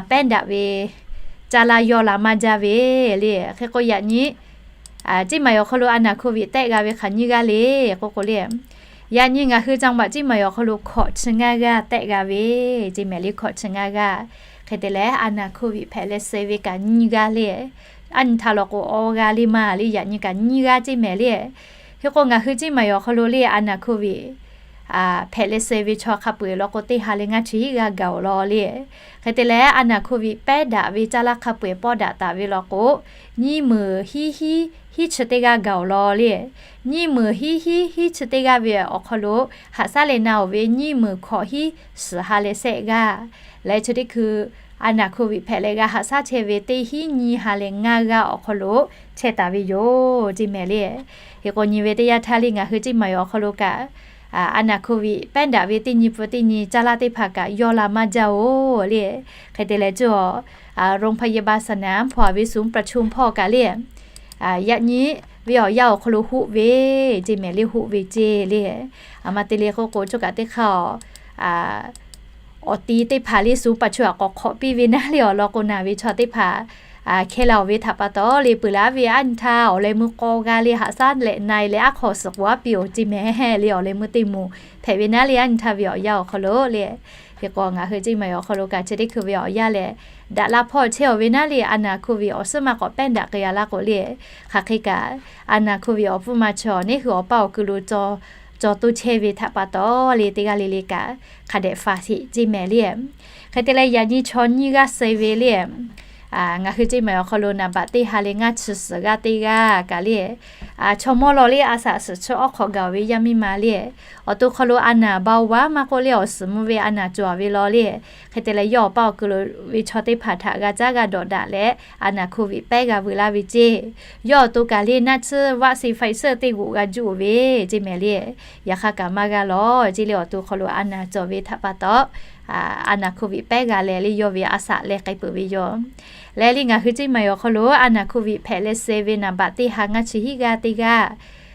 pehˉ daꞈ ve caˇ laˇ yawˇ la maˇ jaˇ ve le. Hk'e k'o yaꞈ nyi ceˇ maˬ awˬ hk'aw lo อาณา โควิด tehˆ g'a ve hk'aˬ nyiˇ g'aˇ le k'oˆ k'o le, yaꞈ nyi ngaˬ hui จังหวัด ceˇ maˬ awˬ hk'aw lo hkawꞈ chi ngaˇ g'aˇ tehˆ g'a ve ceˇ mehˍ le. Hkawꞈ chi ngaˇ g'aˇ hk'e te leh อาณา โควิด hpehꞈ leh suh ve kaꞈ nyiˇ g'aˇ le. Aˉ nyi htaˇ law k'o awˇ g'aˇ le maˇ le, yaꞈ nyi kaꞈ nyiˇ g'aˇ ceˇ mehˍ le. Hk'e k'o ngaˬ hui ceˇ maˬ awˬ hk'aw lo le อาณา โควิด hpehꞈ leh suh ve chaw hk'a peu-eˬ law k'o teˇ ha leh ngaˇ chi hiˉ g'aˇ gaˬ-oˬ law le. Hk'e te leh อาณา โควิด pehˉ daꞈ ve caˇ laˇ hk'a peu-eˬ pawˇ daꞈ taˍ ve law k'o, nyiˇ meunˍ hiˉ hiˉ hiˉ chi teˇ g'aˇ gaˬ-oˬ law le. Nyiˇ meunˍ hiˉ hiˉ hiˉ chi teˇ g'aˇ ve awˬ hk'aw lo haꞈ shaˉ leh na-oˬ ve nyiˇ meunˍ hkawꞈ hiˉ suhˍ ha leh shehˆ g'aˇ leh chi teˇ hkui อาณา โควิด hpehꞈ leh g'a haꞈ shaˉ chehˇ ve teˇ hiˉ nyi ha leh ngaˇ g'aˇ awˬ hk'aw lo chehˇ taˍ ve yoˬ ceˇ mehˍ le. Hk'e k'o nyi ve teˇ yanˇ htaˇ le ngaˬ hui ceˇ maˬ awˬ hk'aw lo kaꞈ อาณา โควิด pehˉ daꞈ ve teˇ nyi pfuhˇ teˇ nyi caˇ laˇ teˇ hpaˍ kaꞈ yawˇ la maˇ jaˇ-oˬ le. Hk'e te leh cawˇ โรงพยาบาลสนาม hpawˇ a ve ศูนย์ประชุม hpawˇ kaꞈ le, yaꞈ nyi ve awˬ yanˇ awˬ hk'aw lo hoˆ ve ceˇ mehˍ le, hoˆ ve ceˇ le. Aˬ ma te le k'oˆ k'o cawˇ kaꞈ teˇ hk'aˇ awˬ ti teˇ hpaˍ le ศูนย์ประชุม aꞈ k'awꞈ hk'awꞈ piˇ ve naˉ le awˬ lawn k'o naˬ ve chaw teˇ hpaˍ hkeh la-oˬ ve htaꞈ pa taw le peuˬ laˇ ve aˉ nyi htaˇ awˬ leh meuˇ k'awˇ g'a le haꞈ shaˉ leh na-e leh aˉ hk'aw suhˍ k'oˍ aˉ piˇ-oˬ ceˇ mehˍ le. Awˬ leh meuˇ teˇ moˍ hpehꞈ ve naˉ le aˉ nyi htaˇ ve awˬ yanˇ awˬ hk'aw lo le. Hk'e k'o ngaˬ hui ceˇ maˬ awˬ hk'aw lo kaꞈ chi teˇ hkui ve awˬ yanˇ lehˬ daꞈ la hpawˇ chehˇ-oˬ ve naˉ le อาณา โควิด awˬ suhˉ maˇ k'awꞈ pehˉ daꞈ k'ai-a laˇ k'o le. Hk'aˬ hk'e kaꞈ อาณา โควิด awˬ pfuhˇ ma chaw neˇ hui awˬ paˇ awˬ kuiˬ lo cawˬ cawˬ to chehˇ ve htaꞈ pa taw le, teˇ g'aˇ le le kaꞈ hk'a dehꞈ faˍ sheˍ ceˇ mehˍ le. Hk'e te leh yaꞈ nyi chaw nyiˇ g'aˇ suh ve le, ngaˬ hui ceˇ mehˍ awˬ hk'aw lo naˍ baꞈ teˇ ha leh ngaˇ chi suhˍ g'aˇ teˇ g'aˇ kaꞈ le, chaw mawˇ law le a shaꞈ suhˍ chi awˉ hk'awꞈ gaˬ ve yaˇ miˇ ma le, awˬ to hk'aw lo a naˍ baoˍ vaˉ maˇ k'oˆ le awˬ suhˍ mvuh ve a naˍ cawˬ ve law le. Hk'e te leh yawˇ awˬ paˇ awˬ kuiˬ lo ve chaw teˇ hpaˍ htaꞈ g'a caˉ g'a dawꞈ daꞈ leh a naˍ Covid pehˉ g'a veu laˇ ve ceˇ. Yawˇ awˬ to kaꞈ le naˆ tsuhˇ vaˆ si Pfizer teˇ g'oꞈ g'a juˇ ve ceˇ mehˍ le. Yaꞈ hk'aˇ kaꞈ maˇ g'a lawˬ ceˇ le, awˬ to hk'aw lo a naˍ cawˬ ve htaꞈ pa taw a naˍ Covid pehˉ g'a leh le yawˇ ve a shaꞈ leh k'ai peuˬ ve yoˬ. Leh le ngaˬ hui ceˇ mehˍ awˬ hk'aw lo a naˍ Covid hpehꞈ leh suh ve naˍ baꞈ teˇ ha ngaˇ chi hiˉ g'aˇ teˇ g'aˇ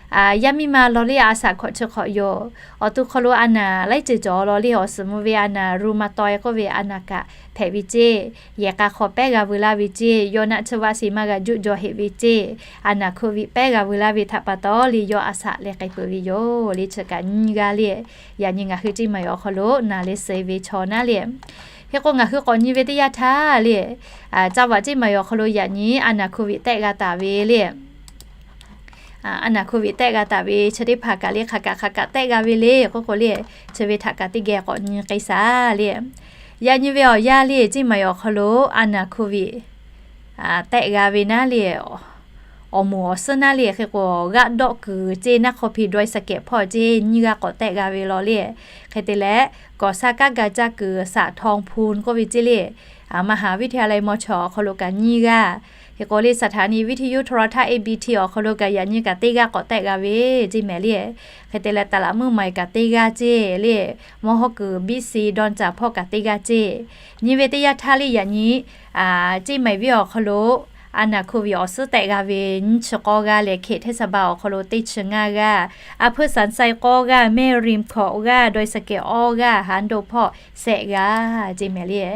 yaˇ miˇ ma law le a shaꞈ hkawꞈ chi hk'awꞈ yoˬ. Awˬ to hk'aw lo a naˍ laiˉ ceuˬ cawˬ law le awˬ suhˍ mvuh ve a naˍ rheumatoid k'oˆ ve a naˍ kaꞈ hpehꞈ ve ceˇ. Yehˬ k'a hk'aw pehˉ g'a veu laˇ ve ceˇ. Yawˇ naˆ tsuhˇ vaˆ si maˇ g'a juˆ jaw heꞈ ve ceˇ. A naˍ Covid pehˉ g'a veu laˇ ve htaꞈ pa taw le yawˇ a shaꞈ leh k'ai peuˬ ve yoˬ le. Chi kaꞈ nyiˇ g'aˇ le, yaꞈ nyi ngaˬ hui ceˇ mehˍ awˬ hk'aw lo naˍ leh suh ve chaw naˉ le. Hk'e k'o ngaˬ hui k'awꞈ nyi ve teˇ yanˇ htaˇ le, caˇ vaꞈ ceˇ mehˍ awˬ hk'aw lo yaꞈ nyi a naˍ Covid tehˆ g'a taˍ ve le. A naˍ Covid tehˆ g'a taˍ ve chi teˇ hpaˍ kaꞈ le hk'aˬ kaꞈ hk'aˬ kaꞈ tehˆ g'a ve le k'oˆ k'o le, chi ve htaꞈ kaꞈ teˇ geh k'awꞈ nyi k'ai shaˍ le. Yaꞈ nyi ve awˬ yanˇ le ceˇ mehˍ awˬ hk'aw lo a naˍ Covid tehˆ g'a ve naˉ le, awˬ moˍ awˬ suhˉ naˉ le hk'e k'o g'aˆ dawˆ kuiˬ ceˇ naˆ hk'aw hpi dawˇ sa kehꞈ hpawˇ ceˇ nyiˇ g'aˇ k'awꞈ tehˆ g'a ve law le. Hk'e te leh, kawˍ sa kaˉ ga caˇ kuiˬ saˍ htawnˍ hpu k'oˆ ve ceˇ le, มหาวิทยาลัย มช awˬ hk'aw lo kaꞈ nyiˇ g'aˇ, hk'e k'o le สถานีวิทยุโทรทัศน์ เอบีที awˬ hk'aw lo kaꞈ yaꞈ nyi kaꞈ teˇ g'aˇ k'awꞈ tehˆ g'a ve ceˇ mehˍ le. Hk'e te leh ตลาดเมืองใหม่ kaꞈ teˇ g'aˇ ceˇ le, mawˇ hawˉ kuiˬ บิ๊กซี ดอนจัด hpawˇ kaꞈ teˇ g'aˇ ceˇ. Nyi ve teˇ yanˇ htaˇ le yaꞈ nyi ceˇ mehˍ ve awˬ hk'aw lo a naˍ Covid awˬ suhˉ tehˆ g'a ve nyiˇ chi k'awˇ g'aˇ leh เขตเทศบาล awˬ hk'aw lo teˇ chi ngaˇ g'aˇ, a hpeuˇ สามชัย k'awˇ g'aˇ, แม่ริม hkawꞈ g'aˇ, ดอยสะเก็ด awˇ g'aˇ, หางดง hpawˇ shehˆ g'aˇ ceˇ mehˍ le.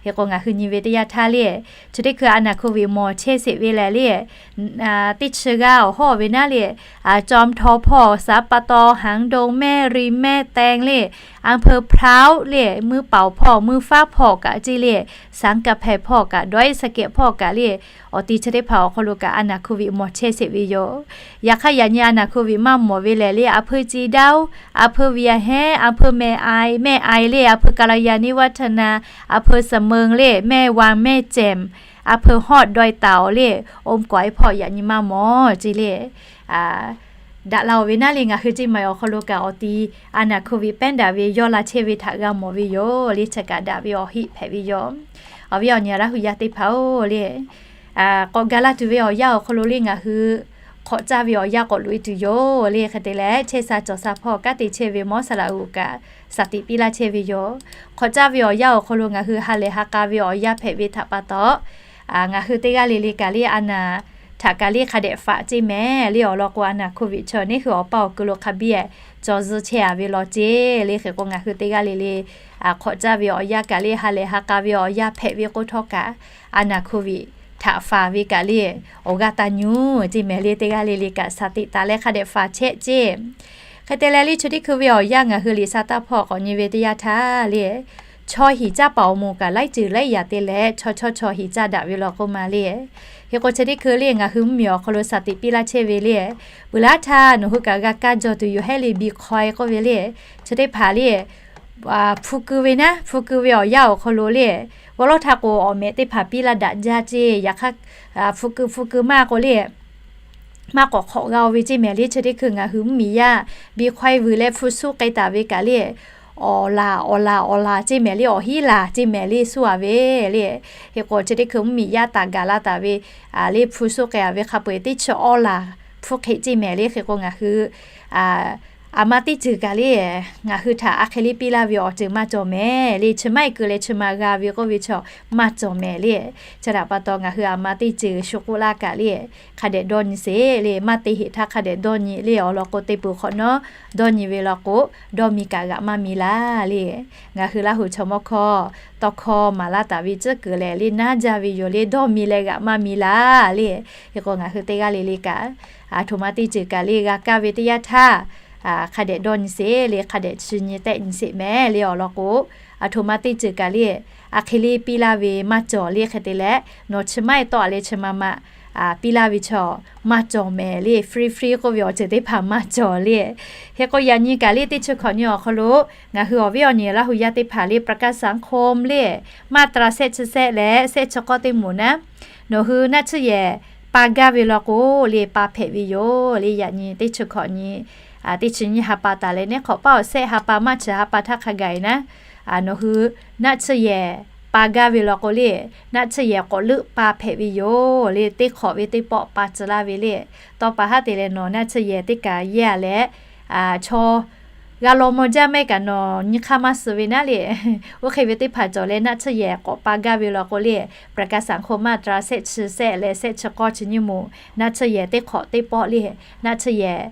Hk'e k'o ngaˬ hui nyi ve teˇ yanˇ htaˇ le, chi teˇ hkui a naˍ Covid mawˬ chehˇ sheˍ ve lehˬ le, teˇ chi g'aˇ awˬ hawˉ ve naˉ le, จอมทอง hpawˇ สามปทุม หางดง แม่ริม แม่แตง le, อำเภอพร้าว le, มือเป๋า hpawˇ มือฟ้า hpawˇ kaꞈ ceˇ le, สังกำแพง hpawˇ kaꞈ ดอยสะเก็ด hpawˇ kaꞈ le, awˬ ti chi teˇ hpaˍ awˬ hk'aw lo kaꞈ a naˍ Covid mawˬ chehˇ sheˍ ve yoˬ. Yaꞈ hk'aˇ yaꞈ nyi a naˍ Covid maˇ mawˬ ve lehˬ le, a hpeuˇ เชียงดาว, a hpeuˇ วิหารแดง, a hpeuˇ แม่อาย, แม่อาย le, a hpeuˇ กัลยาณิวัฒนา, a hpeuˇ เสมิง le, แม่วาง แม่แจ่ม, a hpeuˇ ฮอดดอยเต่า le, อมก๋อย hpawˇ yaꞈ nyi maˇ mawˬ ceˇ le. Daꞈ la-oˬ ve naˉ le ngaˬ hui ceˇ mehˍ awˬ hk'aw lo kaꞈ awˬ ti a naˍ Covid pehˉ daꞈ ve yawˇ la chehˇ ve htaꞈ g'a mawˬ ve yoˬ le. Chi kaꞈ daꞈ ve awˬ heˆ hpehꞈ ve yoˬ. Awˬ viˉ awˬ nyi Laˇ hu yaˇ teˇ hpaˍ-oˬ le, k'awꞈ gaˬ la tuˬ ve awˬ yanˇ awˬ hk'aw lo le ngaˬ hui hk'awꞈ caˇ ve awˬ yanˇ k'awꞈ loꞈ e tuˬ yoˬ le. Hk'e te leh chehˇ sha cawˬ sha hpawˇ kanˉ te chehˇ ve mawˇ saˍ laꞈ uiˍ kaꞈ shaˍ tiꞈ piˇ laˇ chehˇ ve yoˬ. Hk'awꞈ caˇ ve awˬ yanˇ awˬ hk'aw lo ngaˬ hui ha lehˬ ha k'a ve awˬ yanˇ hpehꞈ ve htaꞈ pa taw, ngaˬ hui teˇ g'aˇ le le kaꞈ le a naˍ htaꞈ kaꞈ le hk'a dehꞈ faꞈ ceˇ mehˍ le. Awˬ lawn k'o a naˍ Covid chi neˇ hui awˬ paˇ awˬ kuiˬ lo hk'a biˇ cawˬ zuh chehˇ-a ve law ceˇ le. Hk'e k'o ngaˬ hui teˇ g'aˇ le le hk'awꞈ caˇ ve awˬ yanˇ kaꞈ le ha lehˬ ha k'a ve awˬ yanˇ hpehꞈ ve k'oˆ htawˇ kaꞈ, a naˍ Covid htaꞈ faˍ ve kaꞈ le awˬ g'aˇ taˇ nyi ceˇ mehˍ le. Teˇ g'aˇ le le kaꞈ shaˍ tiꞈ taˍ leh hk'a dehꞈ faˍ chehˇ ceˇ. Hk'e te leh le chi teˇ hkui ve awˬ yanˇ ngaˬ hui liꞈ sha taˇ hpawˇ k'awꞈ nyi ve teˇ yanˇ htaˇ le, chaw hiˍ caˇ paˍ awˬ moˍ kaꞈ laiˉ ceuˬ laiˉ yaꞈ te leh chaw chawˇ chaw hiˍ caˇ daꞈ ve law k'oˆ ma le. Hk'e k'o chi teˇ hkui le ngaˬ hui mvuhˇmiˬ awˬ hk'aw lo shaˍ tiꞈ piˇ laˇ chehˇ ve le, peuˬ laˇ htaˇ nawˬ hui kaꞈ g'a kaˇ jaw tuˬ yoˬ hehˉ le Bitcoin k'oˆ ve le, chi teˇ hpaˍ le hpu keu ve naˉ, hpu keu ve awˬ yanˇ awˬ hk'aw lo le, g'awˇ lawˇ htaˇ k'o awˬ mehꞈ teˇ hpaˍ piˇ laˇ daꞈ jaˇ ceˇ. Yaꞈ hk'aˇ hpu keu hpu keu maˇ k'o le maˇ k'awꞈ hk'awꞈ g'a-o ve ceˇ mehˍ le. Chi teˇ hkui ngaˬ hui mvuhˇmiˬ yaˇ Bitcoin vuiˬ leh hpu suhˉ k'ai taˍ ve kaꞈ le, awˬ laˬ awˬ laˬ awˬ laˬ ceˇ mehˍ le, awˬ hiˉ laˬ ceˇ mehˍ le suhˉ-a ve le. Hk'e k'o chi teˇ hkui mvuhˇmiˬ yaˇ taˍ gaˬ la taˍ ve le hpu suhˉ k'ai-a ve hk'a peu-eˬ teˇ chi awˇ laˬ hpu hk'e ceˇ mehˍ le. Hk'e k'o ngaˬ hui aˬ ma teˇ ceuˬ kaꞈ le ngaˬ hui htaꞈ a hk'e le piˇ laˇ ve awˬ ceuˬ maˇ cawˬ mehˍ le. Chi maˇ heˆ keu leh chi ma g'a ve k'oˆ ve chaw maˇ cawˬ mehˍ le. Chi htaꞈ pa taw ngaˬ hui aˬ ma teˇ ceuˬ shu k'oˆ laˇ kaꞈ le hk'a dehꞈ dawˇ nyi sheˍ le. Maˇ te heꞈ htaˇ hk'a dehꞈ dawˇ nyi le. Awˬ lawn k'o teˇ peuˬ hk'awꞈ nawˉ dawˇ nyi ve law k'o, dawˇ mi kaꞈ g'aꞈ maˇ mi laˇ le. Ngaˬ hui Laˇ hu chaw mawˇ hkawˇ tawˇ hkawˇ maˍ laˇ taˍ ve tcuhˉ kuiˬ lehˬ le naˉ jaˇ ve yoˬ le. Dawˇ mi leh g'aꞈ maˇ mi laˇ le. Hk'e k'o ngaˬ hui teˇ g'aˇ le le kaꞈ aˬ htoꞈ ma teˇ ceuˬ kaꞈ le g'a kaˇ ve teˇ yanˇ htaˇ hk'a dehꞈ dawˇ nyi sheˍ le. Hk'a dehꞈ chi nyi tehˆ nyi sheˍ mehˍ le. Awˬ lawn k'o, aˬ htoꞈ ma teˇ ceuˬ kaꞈ le a hk'e le piˇ laˇ ve maˇ cawˬ le. Hk'e te leh nawˬ chi maˇ heˆ tawˆ-a leh chi ma ma piˇ laˇ ve chaw maˇ cawˬ mehˍ le. Free free k'oˆ ve awˬ ceuˬ teˇ hpaˍ maˇ cawˬ le. Hk'e k'o yaꞈ nyi kaꞈ le teˇ chi hkawꞈ nyi awˬ hk'aw lo ngaˬ hui awˬ viˉ awˬ nyi Laˇ hu yaˇ teˇ hpaˍ le ประกันสังคม le มาตรา shehˆ chi shehˆ leh shehˆ chi k'awˇ teˇ moˍ naˉ, nawˬ hui naˆ tsuhˇ yehˬ pa gaˇ ve law k'o le pa hpehꞈ ve yoˬ le. Yaꞈ nyi teˇ chi hkawꞈ nyi, teˇ chi nyiˇ ha pa taˍ leh neˉ hk'awꞈ paˇ awˬ shehˆ ha pa maˇ chi ha pa htaˇ hk'a gaˬ e naˉ, nawˬ hui naˆ tsuhˇ yehˬ pa gaˇ ve law k'o le, naˆ tsuhˇ yehˬ k'awꞈ leuˆ pa hpehꞈ ve yoˬ le. Teˇ hk'awꞈ ve teˇ pawˆ pa tcuh laˇ ve le. Tawˇ pa haˉ te leh nawˬ naˆ tsuhˇ yehˬ teˇ kaꞈ yehˇ a leh, chaw g'a law maw jaˇ mehˆ kaꞈ nawˬ nyi hk'aˇ maˇ suh ve naˉ le. Oˇ hk'e ve teˇ hpaˍ cawˬ leh naˆ tsuhˇ yehˬ k'awꞈ pa gaˇ ve law k'o le, ประกันสังคม มาตรา shehˆ chi shehˆ leh shehˆ chi k'awˇ chi nyiˇ moˍ naˆ tsuhˇ yehˬ teˇ hk'awꞈ teˇ pawˆ le, naˆ tsuhˇ yehˬ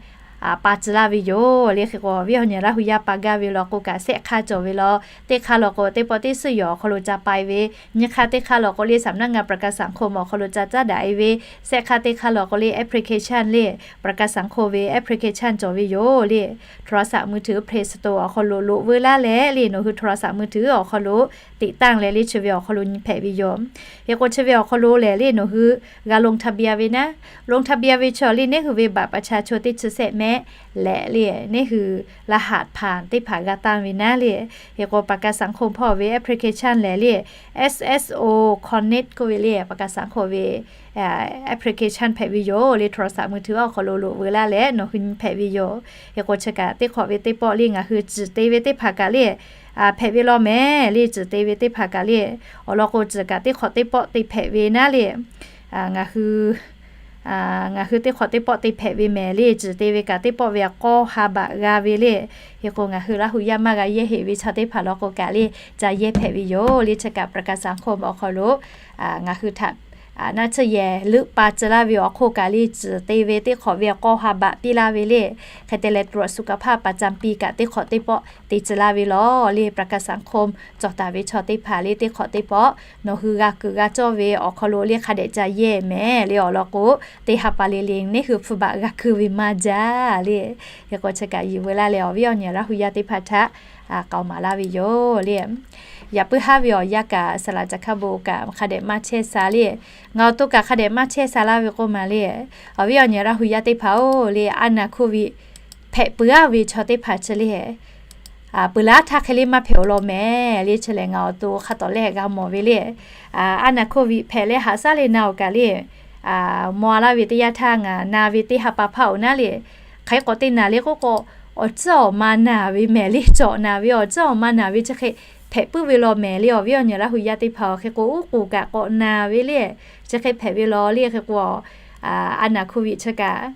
pa tcuh laˇ ve yoˬ le. Hk'e k'o awˬ viˉ awˬ nyi Laˇ hu yaˇ pa gaˇ ve law k'o kaꞈ shehˆ hk'aˇ cawˬ ve law, teˇ hk'aˇ law k'o teˇ pawˆ teˇ suhˉ yawˬ awˬ hk'aw lo ca pa e ve, nyiˇ hk'aˇ teˇ hk'aˇ law k'o le สำนักงานประกันสังคม awˬ hk'aw lo ca caˉ daꞈ e ve, shehˆ hk'aˇ teˇ hk'aˇ law k'o le application le, ประกันสังคม ve application cawˬ ve yoˬ le. โทรศัพท์มือถือ Play Store awˬ hk'aw lo loꞈ veu laˇ leh le nawˬ hui โทรศัพท์มือถือ awˬ hk'aw lo ติดตั้ง leh le chi ve awˬ hk'aw lo nyi hpehꞈ ve yoˬ. Hk'e k'o chi ve awˬ hk'aw lo lehˬ le nawˬ hui g'a ลงทะเบียน ve naˉ, ลงทะเบียน ve chaw le neˉ hui ve บัตรประชาชน teˇ chi shehˆ mehˆ leh le neˉ hui รหัสผ่าน teˇ hpaˍ g'a tanˇ ve naˉ le. Hk'e k'o ประกันสังคม hpawˇ ve application lehˬ le SSO Connect k'oˆ ve le ประกันสังคม ve application hpehꞈ ve yoˬ le. โทรศัพท์มือถือ awˬ hk'aw lo loꞈ veu laˇ leh nawˬ hui nyi hpehꞈ ve yoˬ. Hk'e k'o chi kaꞈ teˇ hk'awꞈ ve teˇ pawˆ le ngaˬ hui ciˬ te ve teˇ hpaˍ kaꞈ le hpehꞈ ve law mehˍ le. Ciˬ te ve teˇ hpaˍ kaꞈ le awˬ lawn k'o ciˬ kaꞈ teˇ hk'awꞈ teˇ pawˆ te hpehꞈ ve naˉ le ngaˬ hui ngaˬ hui teˇ hk'awꞈ teˇ pawˆ te hpehꞈ ve mehˍ le. Ciˬ te ve kaꞈ teˇ pawˆ ve k'awˇ ha baꞈ g'a ve le. Hk'e k'o ngaˬ hui Laˇ hu yaˇ maˇ g'a yehˇ heꞈ ve chaw teˇ hpaˍ law k'o kaꞈ le ca yehˇ hpehꞈ ve yoˬ le. Chi kaꞈ ประกันสังคม awˬ hk'aw lo ngaˬ hui htaꞈ naˆ tsuhˇ yehˬ leuˆ pa tcuh laˇ ve awˬ hk'oˆ kaꞈ le ciˬ te ve teˇ hk'awꞈ ve k'awˇ ha baꞈ piˇ laˇ ve le. Hk'e te leh ตรวจสุขภาพประจำปี kaꞈ teˇ hk'awꞈ teˇ pawˆ te tcuh laˇ ve law le ประกันสังคม cawˬ taˍ ve chaw teˇ hpaˍ le teˇ hk'awꞈ teˇ pawˆ nawˬ hui g'a kuiˬ g'a cawˇ ve awˬ hk'aw lo le hk'a dehꞈ ca yehˇ mehˍ le. Awˬ lawn k'o teˇ ha pa le le neˉ hui hpu baꞈ g'a ku ve maˇ jaˇ le. Hk'e k'o chi kaꞈ yuˬ veu laˇ leh awˬ viˉ awˬ nyi Laˇ hu yaˇ teˇ hpaˍ htaꞈ k'aoˍ maˍ laˇ ve yoˬ le. Yaꞈ puiˉ haˉ ve awˬ yanˇ kaꞈ saˍ laꞈ caˬ hk'a bon kaꞈ hk'a dehꞈ maˇ chehˇ sha le. Ngaˬ awˬ to kaꞈ hk'a dehꞈ maˇ chehˇ sha laˇ ve k'oˆ ma le. Awˬ viˉ awˬ nyi Laˇ hu yaˇ teˇ hpaˍ-oˬ le, a naˍ โควิด hpehꞈ peuˬ-a ve chaw teˇ hpaˍ chi le peuˬ laˇ htaˇ hk'e le maˇ hpehꞈ-oˬ law mehˍ le. Chi lehˬ ngaˬ awˬ to hk'a tawˍ lehˬ g'a mawˬ ve le. A naˍ โควิด hpehꞈ leh haꞈ shaˉ leh na-oˬ kaꞈ le, maw laˇ ve teˇ yanˇ htaˇ ngaˬ na ve teˇ ha pa hpaˇ-oˬ naˉ le, hk'aˬ hk'e k'awꞈ te naˬ le k'oˆ k'o, awˬ tcuhˉ awˬ ma naˬ ve mehˍ le. Cawꞈ naˬ ve awˬ tcuhˉ awˬ ma naˬ ve chi hk'e hpehꞈ puiˉ ve law mehˍ le. Awˬ viˉ awˬ nyi Laˇ hu yaˇ teˇ hpaˍ-oˬ, hk'e k'o uˉ k'oˍ kaꞈ k'awꞈ naˬ ve le. Chi hk'e hpehꞈ ve law le. Hk'e k'o a naˍ โควิด chi kaꞈ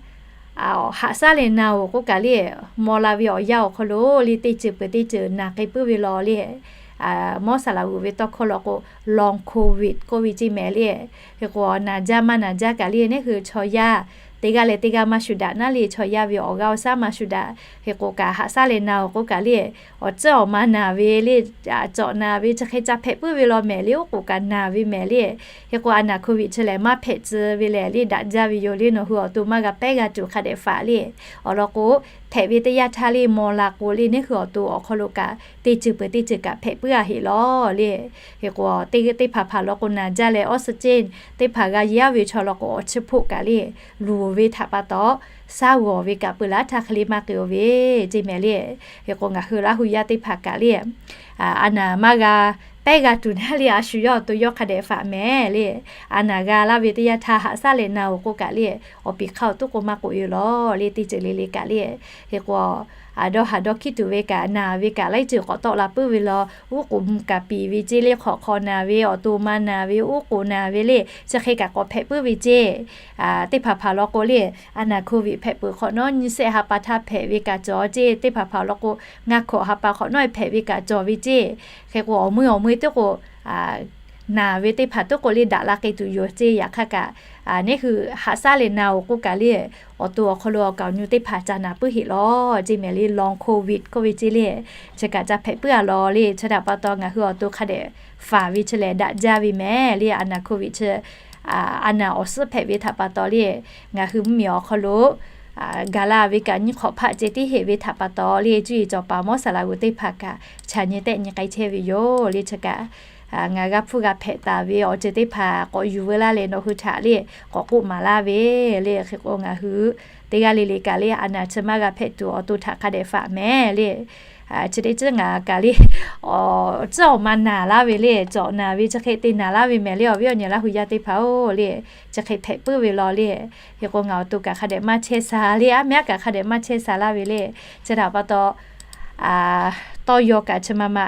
haꞈ shaˉ leh na-oˬ k'oˆ kaꞈ le, maw la ve awˬ yanˇ awˬ hk'aw lo le teˇ ceuˬ peuˬ teˇ ceuˬ naˬ k'ai puiˉ ve law le. Mawˇ saˍ laꞈ g'uˬ ve tawˇ hkawˇ law k'o long โควิด k'oˆ ve ceˇ mehˍ le. Hk'e k'o naˬ jaˇ maˇ naˬ jaˇ kaꞈ le neˉ hui chaw yaˇ teˇ g'aˇ leh teˇ g'aˇ maˇ shu daꞈ naˉ le, chaw yaˇ ve awˬ g'aˇ awˬ shaˉ maˇ shu daꞈ. Hk'e k'o kaꞈ haꞈ shaˉ leh na-oˬ k'oˆ kaꞈ le, awˬ tcuhˉ awˬ ma naˬ ve le, cawꞈ naˬ ve chi hk'e ca hpehꞈ puiˉ ve law mehˍ le, uˉ k'oˍ kaꞈ naˬ ve mehˍ le. Hk'e k'o a naˍ โควิด chi lehˬ maˇ hpehꞈ tcuh ve lehˬ le daꞈ jaˇ ve yoˬ le. Nawˬ hui awˬ to maˇ g'a pehˉ g'a tuˬ hk'a dehꞈ faˍ le. Awˬ lawn k'o hpehꞈ ve teˇ yanˇ htaˇ le maw la k'o le neˉ hui awˬ to awˬ hk'aw lo kaꞈ teˇ ceuˬ peuˬ teˇ ceuˬ kaꞈ hpehꞈ puiˉ-a heˆ law le. Hk'e k'o teˇ teˇ hpaˍ hpaˍ law k'o naˬ jaˇ leh ออกซิเจน teˇ hpaˍ g'a yaˇ ve chaw law k'o awˬ chi hpoˆ kaꞈ le luˬ ve htaꞈ pa taw, shaˉ g'awˬ ve kaꞈ peuˬ laˇ htaˇ hk'e le maˇ k'ai-o ve ceˇ mehˍ le. Hk'e k'o ngaˬ hui Laˇ hu yaˇ teˇ hpaˍ kaꞈ le a naˍ maˇ g'a pehˉ g'a tuˬ naˉ le a shu yawˇ awˬ to yawˇ hk'a dehꞈ faˍ mehˍ le. A naˍ g'a laˇ ve teˇ yanˇ htaˇ haꞈ shaˉ leh na-oˬ k'oˆ kaꞈ le, awˬ piˍ hk'aˇ awˬ toˉ k'o maˇ k'oꞈ-e law le teˇ ceuˬ le le kaꞈ le. Hk'e k'o a dawˇ haˍ dawˇ hkiˉ tuˬ ve kaꞈ naˬ ve kaꞈ laiˉ ceuˬ k'awꞈ tawˆ la puiˉ ve law, uˉ k'oˍ mvuh kaꞈ piˍ ve ceˇ le, hk'awꞈ hk'aw naˬ ve, awˬ to ma naˬ ve, uˉ k'oˍ naˬ ve le chi hk'e kaꞈ k'awꞈ hpehꞈ puiˉ ve ceˇ. Teˇ hpaˍ hpaˍ law k'o le a naˍ โควิด hpehꞈ peuˬ hk'awꞈ nawˉ nyiˇ shehˆ ha pa htaˇ hpehꞈ ve kaꞈ cawˬ ceˇ. Teˇ hpaˍ hpaˍ law k'o ngaˇ hkawꞈ ha pa hk'awꞈ nawˉ hpehꞈ ve kaꞈ cawˬ ve ceˇ. Hk'e k'o awˬ meuˇ awˬ meuˇ teˇ k'o naˬ ve teˇ hpaˍ teˇ k'o le daꞈ la k'ai tuˬ yoˬ ceˇ. Yaꞈ hk'aˇ kaꞈ neˉ hui haꞈ shaˉ leh na-oˬ k'oˆ kaꞈ le awˬ to awˬ hk'aw lo awˬ kaˍ awˬ nyu teˇ hpaˍ ca naˬ puiˉ heˆ law ceˇ mehˍ le long โควิด k'oˆ ve ceˇ le. Chi kaꞈ ca hpehꞈ puiˉ-a law le. Chi htaꞈ pa taw ngaˬ hui awˬ to hk'a dehꞈ faˍ ve chi lehˬ daꞈ jaˇ ve mehˍ le. A naˍ โควิด chi a naˍ awˬ suhˉ hpehꞈ ve htaꞈ pa taw le ngaˬ hui mvuhˇmiˬ awˬ hk'aw lo gaˬ la ve kaꞈ nyiˇ hk'awꞈ hpaˆ ceh tiˉ heˆ ve htaꞈ pa taw le cuˇ yiˍ cawˬ paˍ mawˇ saˍ laꞈ g'uˬ teˇ hpaˍ kaꞈ chaꞈ nyi tehˆ nyi k'ai chehˇ ve yoˬ le. Chi kaꞈ ngaˬ g'a hpuˇ g'a hpehꞈ taˍ ve awˬ ceuˬ teˇ hpaˍ k'awꞈ yuˬ veu laˇ leh nawˬ hui htaꞈ le k'awꞈ k'oˆ maˍ laˇ ve le. Hk'e k'o ngaˬ hui teˇ g'aˇ le le kaꞈ le a naˬ chi maˇ g'a hpehꞈ tuˬ awˬ to htaꞈ hk'a dehꞈ faꞈ mehˍ le. Chi teˇ ceuˬ ngaˬ kaꞈ le awˬ ceuˬ awˬ ma naˍ laˇ ve le, cawꞈ naˍ ve chi hk'e te naˍ laˇ ve mehˍ le. Awˬ viˉ awˬ nyi Laˇ hu yaˇ teˇ hpaˍ-oˬ le, chi hk'e hpehꞈ puiˉ ve law le. Hk'e k'o ngaˬ awˬ to kaꞈ hk'a dehꞈ maˇ chehˇ sha le, aˉ mehˉ kaꞈ hk'a dehꞈ maˇ chehˇ sha laˇ ve le. Chi htaꞈ pa taw tawˇ yaw kaꞈ chi ma ma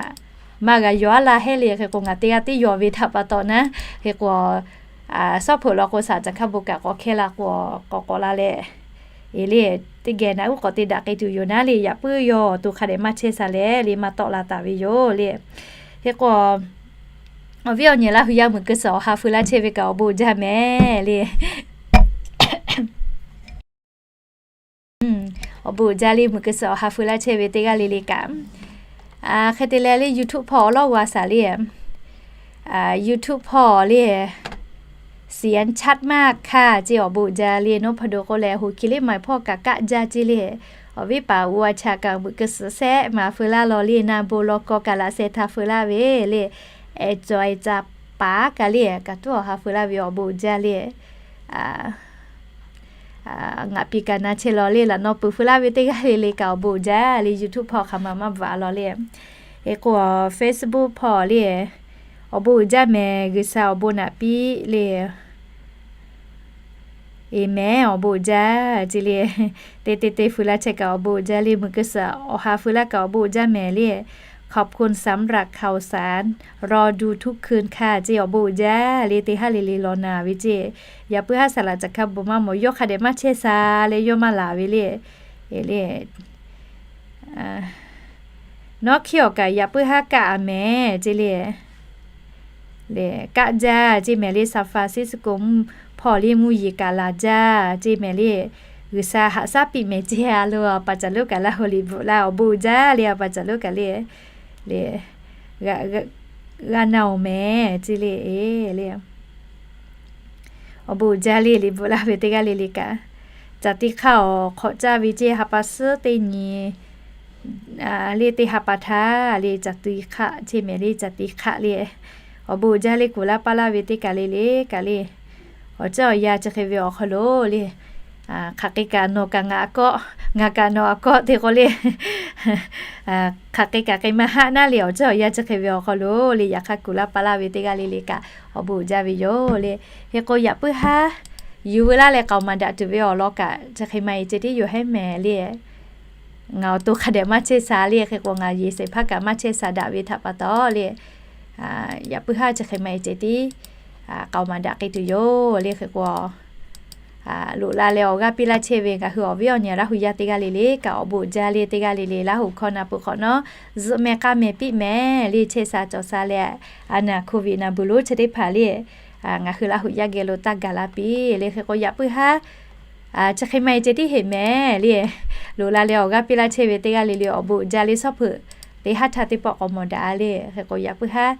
maˇ g'a yaw aˉ laˇ hehˉ le. Hk'e k'o ngaˬ teˇ g'aˇ tiˉ yaw ve htaꞈ pa taw naˉ, hk'e k'o suhˉ hpeuꞈ law k'o shaˍ caˬ hk'a bon kaꞈ k'awꞈ hkehˇ la k'o, k'awꞈ k'awꞈ la leh, e le, teˇ geh naꞈ uˉ k'awꞈ te daꞈ k'ai tuˬ yoˬ naˉ le. Yaꞈ puiˉ yaw awˬ to hk'a dehꞈ maˇ chehˇ sha leh le maˇ tawˆ la taˍ ve yoˬ le. Hk'e k'o awˬ viˉ awˬ nyi Laˇ hu yaˇ muiˬ keu suhˍ awˬ ha feu laˇ chehˇ ve kaꞈ awˬ bon jaˇ mehˍ le. Awˬ bon jaˇ le, muiˬ keu suhˍ awˬ ha feu laˇ chehˇ ve teˇ g'aˇ le le kaꞈ. Hk'e te leh le YouTube hpawˇ awˬ lawˉ g'a shaˍ le. YouTube hpawˇ le, เสียงชัดมากค่ะ ceˇ awˬ bon jaˇ le. Nawˉ hpaw do k'o leh hoꞈ kiˬ le maiˬ hpawˇ kaꞈ kaˆ jaˇ ceˇ le. Awˬ viˉ paˍ u a chaꞈ kaꞈ muiˬ keu suhˍ sehˆ maˍ feu laˇ law le. Na bon law kaw kaꞈ laꞈ sheh htaꞈ feu laˇ ve le. Ehˬ cawˬ ehˬ caˍ paˍ kaꞈ le kaꞈ tuˉ awˬ ha feu laˇ ve awˬ bon jaˇ le. Ngaˬ piˇ kaꞈ na chehˇ law le, laꞈ naw peuˬ feu laˇ ve teˇ g'aˇ le le kaꞈ awˬ bon jaˇ le. YouTube hpawˇ hk'aˬ ma maˇ bvuhꞈ a law le. Hk'e k'o Facebook hpawˇ le, awˬ bon uiˍ jaˇ mehˍ, G'uiˬsha awˬ bon naꞈ piˇ le. Aˍmenˍ, awˬ bon uiˍ jaˇ ceˇ le. Te te te feu laˇ chehˇ kaꞈ awˬ bon uiˍ jaˇ le, muiˬ keu suhˍ awˬ ha feu laˇ kaꞈ awˬ bon uiˍ jaˇ mehˍ le. ขอบคุณสำหรับข่าวสาร รอดูทุกคืนค่ะ ceˇ awˬ bon uiˍ jaˇ le. Teˇ haˉ le le law naˍ ve ceˇ. Yaꞈ puiˉ haˉ saˍ laꞈ caˬ hk'a bon maˇ mawˬ, yawˇ hk'a dehꞈ maˇ chehˇ sha leh yawˇ maˇ laˬ ve le. Nawˉ hkiˇ awˬ kaꞈ yaꞈ puiˉ haˉ kaˆ a mehˍ ceˇ le. Lehˬ kaˆ jaˇ ceˇ mehˍ le. San Francisco hpawˇ le mvuhˇ yeˬ kaꞈ laˬ jaˇ ceˇ mehˍ le. G'uiˬsha haꞈ shaˉ piˇ mehˍ ceˇ a lo, a pa caˬ lonˉ kaꞈ Laˇ hu liꞈ bvuhꞈ laˇ, awˬ bon uiˍ jaˇ le, a pa caˬ lonˉ kaꞈ le. Lehˬ g'a na oˬ mehˍ ceˇ le. E le, awˬ bon uiˍ jaˇ le, liꞈ bvuhꞈ laˇ ve teˇ g'aˇ le le kaꞈ. Caˬ te hk'aˇ awˬ hk'awꞈ caˇ ve ceˇ, ha pa suhˉ teˇ nyi le teˇ ha pa htaˇ le caˬ te hk'aˆ ceˇ mehˍ le, caˬ te hk'aˆ le. Awˬ bon uiˍ jaˇ le, kuˬ laˇ paˇ laˇ ve teˇ kaˬ le le kaꞈ le. Awˬ ceuˬ awˬ yanˇ chi hk'e ve awˬ hk'aw lo le, hk'aˬ hk'e kaꞈ nawˬ kaꞈ ngaˬ a kawˆ, ngaˬ kaꞈ nawˬ a kawˆ te k'o le, hk'aˬ hk'e kaꞈ hk'e maˇ haˆ naˉ le. Awˬ ceuˬ awˬ yanˇ chi hk'e ve awˬ hk'aw lo le, yaꞈ hk'aˇ kuˬ laˇ paˇ laˇ ve teˇ g'aˇ le le kaꞈ awˬ bon uiˍ jaˇ ve yoˬ le. Hk'e k'o yaꞈ puiˉ haˉ yuˬ veu laˇ leh k'aoˍ maˍ daꞈ tuˬ ve awˬ lawn kaꞈ chi hk'e maˇ e ceh tiˉ yoˬ hehˉ mehˍ le. Ngaˬ awˬ to hk'a dehꞈ maˇ chehˇ sha le. Hk'e k'o ngaˬ yeˬ shehˍ hpaˇ kaꞈ maˇ chehˇ sha daꞈ ve htaꞈ pa taw le, yaꞈ puiˉ haˉ chi hk'e maˇ e ceh tiˉ k'aoˍ maˍ daꞈ k'ai tuˬ yoˬ le. Hk'e k'o loꞈ la leh awˬ g'aˇ piˇ laˇ chehˇ ve ngaˬ hui awˬ viˉ awˬ nyi Laˇ hu yaˇ teˇ g'aˇ le le kaꞈ awˬ bon uiˍ jaˇ le. Teˇ g'aˇ le le Laˇ hu hkawˇ na peuˬ hk'awꞈ nawˉ zuhꞈ meh k'aˇ meh piˇ mehˍ le. Chehˇ sha cawˬ sha leh a naˬ โควิด naˬ buˬ lonˉ chi teˇ hpaˍ le ngaˬ hui Laˇ hu yaˇ geh lo taˇ gaˬ la piˇ le. Hk'e k'o yaꞈ puiˉ haˉ chi hk'e maˇ e ceh tiˉ heˆ mehˍ le. Loꞈ la leh awˬ g'aˇ piˇ laˇ chehˇ ve teˇ g'aˇ le le awˬ bon uiˍ jaˇ le. Shawˉ hpeuꞈ teˇ haˉ htaˇ teˇ pawˆ k'awꞈ mawˬ daꞈ le. Hk'e k'o yaꞈ puiˉ haˉ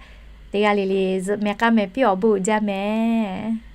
teˇ g'aˇ le le zuhꞈ meh k'aˇ meh piˇ, awˬ bon uiˍ jaˇ mehˍ.